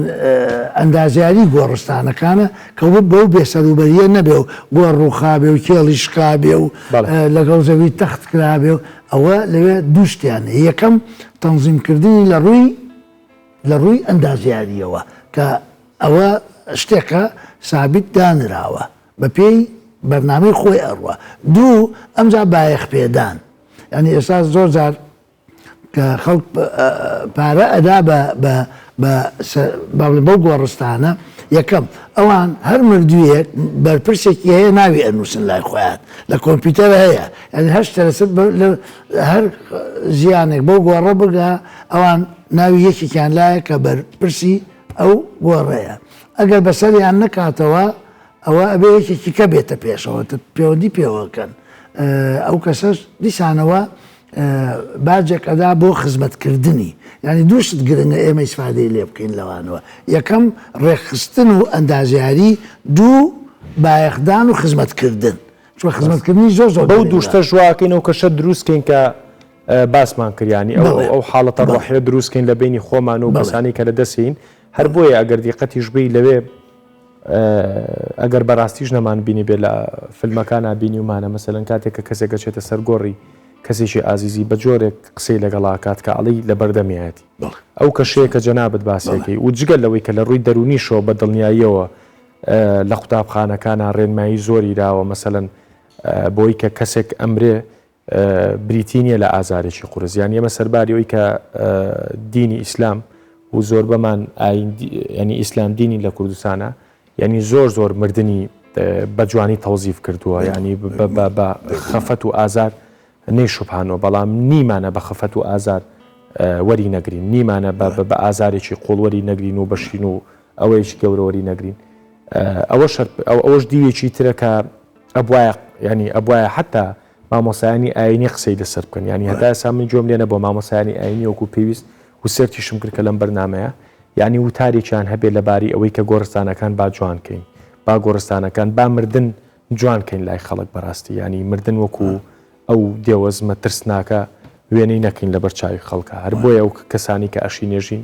ئەندازیاری گۆڕستانەکانە کە بەو بێسەروبەریە نەبێ و گۆڕ ڕووخابێ و کێڵی شکابێ و لەگەڵ زەوی تەخت کرابێ و ئەوە لەوێ دوو شتیان هەیە یەکەم تەنزیمکردنی لە ڕووی لە ڕووی ئەندازیاریەوە کە ئەوە شتێکە سابیت دانراوە بە پێی بەرنامەی خۆی ئەڕوا دوو ئەمجا بایەخ پێدان یانی ئێستا زۆر جار کە خەڵک پارە ئەدا بە بە بە بەڵێ بەو گۆڕستانە یەکەم ئەوان هەر مردوویەک بەرپرسێکی هەیە ناوی ئەنووسن لای خۆیان لە کۆمپیوتەر هەیە یعنی هەر شتەرەسەر هەر زیانێک بەو گۆڕە بگا ئەوان ناوی یەکێکیان لایە کە بەرپرسی ئەو گۆڕەیە ئەگەر بەسەریان نەکاتەوە ئەوە ئەبێ یەکێکی کە بێتە پێشەوە پەیوەندی پێوەکەن ئەو کەسەش دیسانەوە باجێک ئەدا بۆ خزمەتکردنی یعنی دوو شت گرنگە ئێمە ئیسفادەی لێ بکەین لەوانەوە یەکەم ڕێکخستن و ئەندازیاری دوو بایەخدان و خزمەتکردن چونکە خزمەتکردنی زۆر زۆر بەو دوو گرنگە. شتەش واکەین ئەو کەشە دروست کەین کە باسمان کرد یانی ئەو بەڵێ ئەو حاڵەتە بەڵێ ڕۆحیە دروست کەین لە بەینی خۆمان و بەڵێ کەسانی کە لە دەستین هەر بۆیە ئەگەر دیقەتیش بی لەوێ ئەگەر بەڕاستیش نەمان بینیبێ لە فیلمەکانا بینیومانە مەسەلەن کاتێک کە کەسێک ئەچێتە سەر گۆڕی کەسێکی ئازیزی بە جۆرێک قسەی لەگەڵا ئەکات کە ئەڵێی لە بەردەمیایەتی ئەو کەشەیە کە جەنابت باسیەکەی و جگە لەوەی کە لە ڕووی دەروونیشەوە بە دڵنیاییەوە لە قوتابخانەکانا ڕێنمایی زۆری داوە مەسەلەن بۆی کە کەسێک ئەمرێ بریتی نییە لە ئازارێکی قورس یان ئێمە سەرباری ئەوی کە دینی ئیسلام و زۆربەمان ینی ئیسلام دینی لە کوردستانە یعنی زۆر زۆر مردنی بە جوانی تەوزیف کردووە ینی بە خەفەت و ئازار نەیشوبهانەوە بەڵام نیمانە بە خەفەت و ئازار وەری نەگرین نیمانە بە ئازارێکی قوڵوەری نەگرین و بەشین و ئەوەیەکی گەورەوەری نەگرین ئەوە ئەوەش دیوێکی ترە کە ئەبوایە یانی ئەبوایە حتا مامۆسایانی ئاینی قسەی لەسەر بکەن یانی هەتا ئێستا من گوێم لێ نەبووە مامۆسایانی ئاینی وەکو پێویست و سێرچیشم کرد کە لەم بەرنامەیە یانی وتارێکیان هەبێ لەباری ئەوەی کە گۆڕستانەکان با جوان کەین با گۆڕستانەکان با مردن جوان کەین لای خەڵک بەڕاستی یانی مردن وەکو ئەو دێوەزمە ترسناکە وێنەی نەکەین لەبەر چاوی خەڵکە هەر بۆیە ئەو کەسانی کە ئەشی نێژین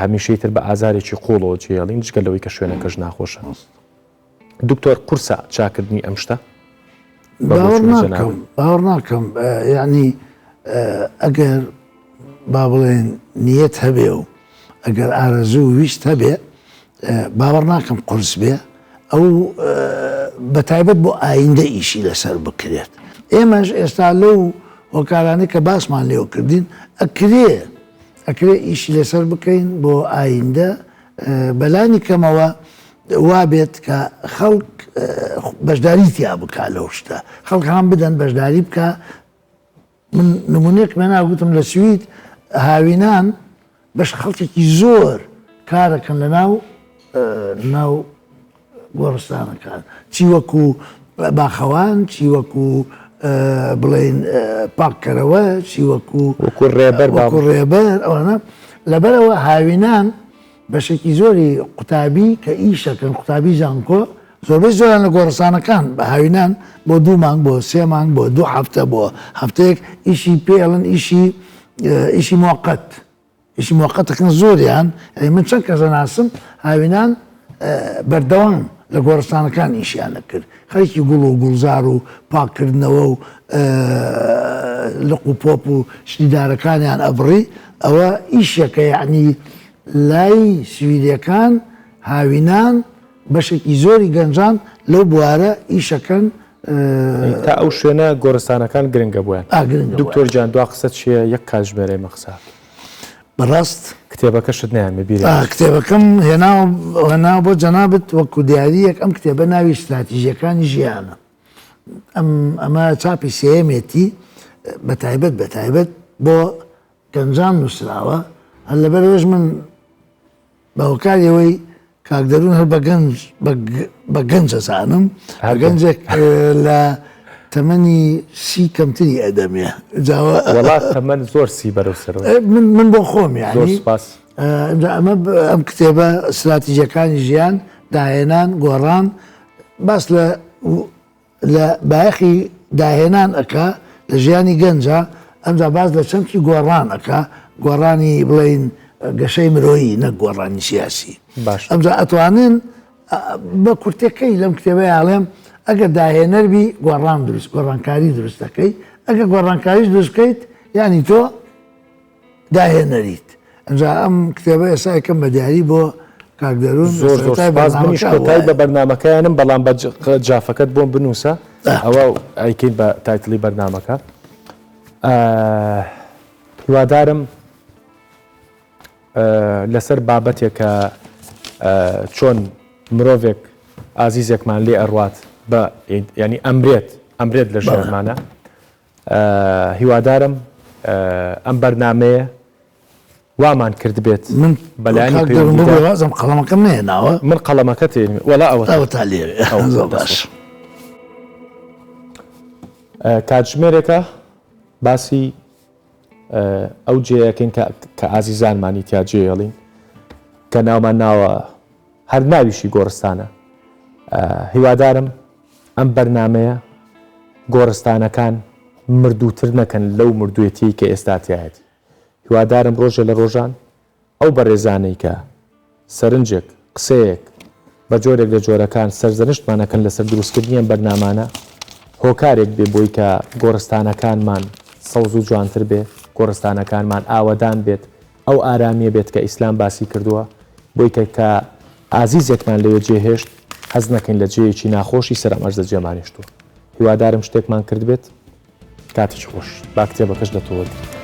هەمیشەی تر بە ئازارێکی قوڵەوە جێڵین جگە لەوەی کە شوێنەکەش ناخۆشە. دکتۆر قورسە چاکردنی ئەم شتە؟ باوەڕ ناکەم باوەڕ ناکەم یعنی ئەگەر با بڵێن نیەت هەبێ و ئەگەر ئارەزوو ویست هەبێ باوەڕ ناکەم قورس بێ ئەو بە تایبەت بۆ ئایندە ئیشی لەسەر بکرێت ئێمەش ئێستا لەو هۆکارانەی کە باسمان لێوە کردین ئەکرێ ئەکرێ ئیشی لەسەر بکەین بۆ ئایندە بەلانی کەمەوە وابێت کە خەڵک بەشداری تیا بکا لەو شتە خەڵک هان بدەن بەشداری بکا من نمونێک مێنا گوتم لە سوید هاوینان بەش خەڵکێکی زۆر کارەکەن لە ناو ناو گۆڕستانەکان چی وەکو باخەوان چی وەکو بڵین پاککەرەوە چی وەکو وەکو ڕێبەر وەکو ڕێبەر ئەوانە لەبەرەوە هاوینان بەشێکی زۆری قوتابی کە ئیشەکەن قوتابی زانکۆ زۆربەی زۆریان لە گۆڕستانەکان بە هاوینان بۆ دوو مانگ بۆ سێ مانگ بۆ دوو هەفتە بۆ هەفتەیەک ئیشی پێڵن ئیشی ئیشی موقت ئیشی موقتەکەن زۆریان یعنی من چەند کەس ئەناسم هاوینان بەردەوام. لە گۆڕستانەکان ئیشیان ئەکرد، خەریکی گوڵ و گوڵزار و پاککردنەوە و لق و پۆپ و شتی دارەکانیان ئەبڕی، ئەوە ئیشێکە یەعنی لای سویدیەکان هاوینان بەشێکی زۆری گەنجان لەو بوارە ئیشەکەن. تا ئەو شوێنە گۆڕستانەکان گرنگە بۆیان. دکتۆر گیان دوا قسەت چیە یەک کاتژمێر ئێمە قسە ئەکەین. بەڕاست. کتێبەکەشت نەیانمێ بیرم ئا کتێبەکەم هێناوە هێناوە بۆ جەنابت وەکو دیارییەک ئەم کتێبە ناوی ستراتیژیەکانی ژیانە ئەم ئەمە چاپی سێیەمێتی بە تایبەت بە تایبەت بۆ گەنجان نووسراوە هەر لەبەرئەوەش من بە هۆکاری ئەوەی کاک دەروون هەر بە گەنج بە گەنج ئەزانم هەر گەنجێک لە تەمەنی سی کەمتری ئەدەمێ جاوە وەڵا تەمەن زۆر سی بەرەو سەرەوە من من بۆ خۆم یانی زۆر سوپاس ئینجا ئەمە ئەم کتێبە ستراتیژەکانی ژیان داهێنان گۆڕان باس لە لە بایەخی داهێنان ئەکا لە ژیانی گەنجا، ئەمجا باس لە چەمکی گۆڕان ئەکا، گۆڕانی بڵێین گەشەی مرۆیی نەک گۆڕانی سیاسی. باش. ئەمجا ئەتوانن بە کورتەکەی لەم کتێبەیا ئەڵێم ئەگەر داهێنەر بی گۆڕان دروست گۆڕانکاری دروست دەکەی، ئەگەر گۆڕانکاریش دروست بکەیت یانی تۆ داهێنەریت. ئینجا ئەم کتێبە ئێستا ئەیکەم بە دیاری بۆ کاک دەروون زۆر زۆر سوپاس منیش کۆتایی بە بەرنامەکەیانم بەڵام بە جافەکەت بۆم بنووسە ئەوە ئەیکەین بە title ی بەرنامەکە هیوادارم لەسەر بابەتێک کە چۆن مرۆڤێک ئازیزێکمان لێ ئەڕوات بە ینی ئەمرێت ئەمرێت لە ژیانمانە هیوادارم ئەم بەرنامەیە وامان کردبێت من بەلایەنی کاک دەروون ببورە پەیوەندیدار وازم قەڵەمەکەم نەهێناوە. من قەڵەمەکەت هێنی وەڵا ئەوەتا ئەوەتا لێرەیە ئەوەتا زۆر دەست باش. خۆش. کاتژمێرێکە باسی ئەو جێیەکەین کە کە ئازیزانمانی تیا جێیەڵین کە ناومان ناوە هەر ناویشی گۆڕستانە هیوادارم ئەم بەرنامەیە گۆڕستانەکان مردووتر نەکەن لەو مردوێتیەی کە ئێستا تیایەتی هیوادارم ڕۆژێ لە ڕۆژان ئەو بەڕێزانەی کە سەرنجێک، قسەیەک، بە جۆرێک لە جۆرەکان سەرزەنشتمان ئەکەن لەسەر دروستکردنی ئەم بەرنامانە هۆکارێک بێ بۆی کە گۆڕستانەکانمان سەوز و جوانتر بێ، گۆڕستانەکانمان ئاوەدان بێت، ئەو ئارامیە بێت کە ئیسلام باسی کردووە، بۆی کە کە ئازیزێکمان لەوێ جێهێشت هەست نەکەین لە جێیەکی ناخۆشی سەر ئەم ئەرزە جێمان هێشتووە. هیوادارم شتێکمان کردبێت. کاتێکی خۆش. با کتێبەکەش لە تۆ وەرگرین.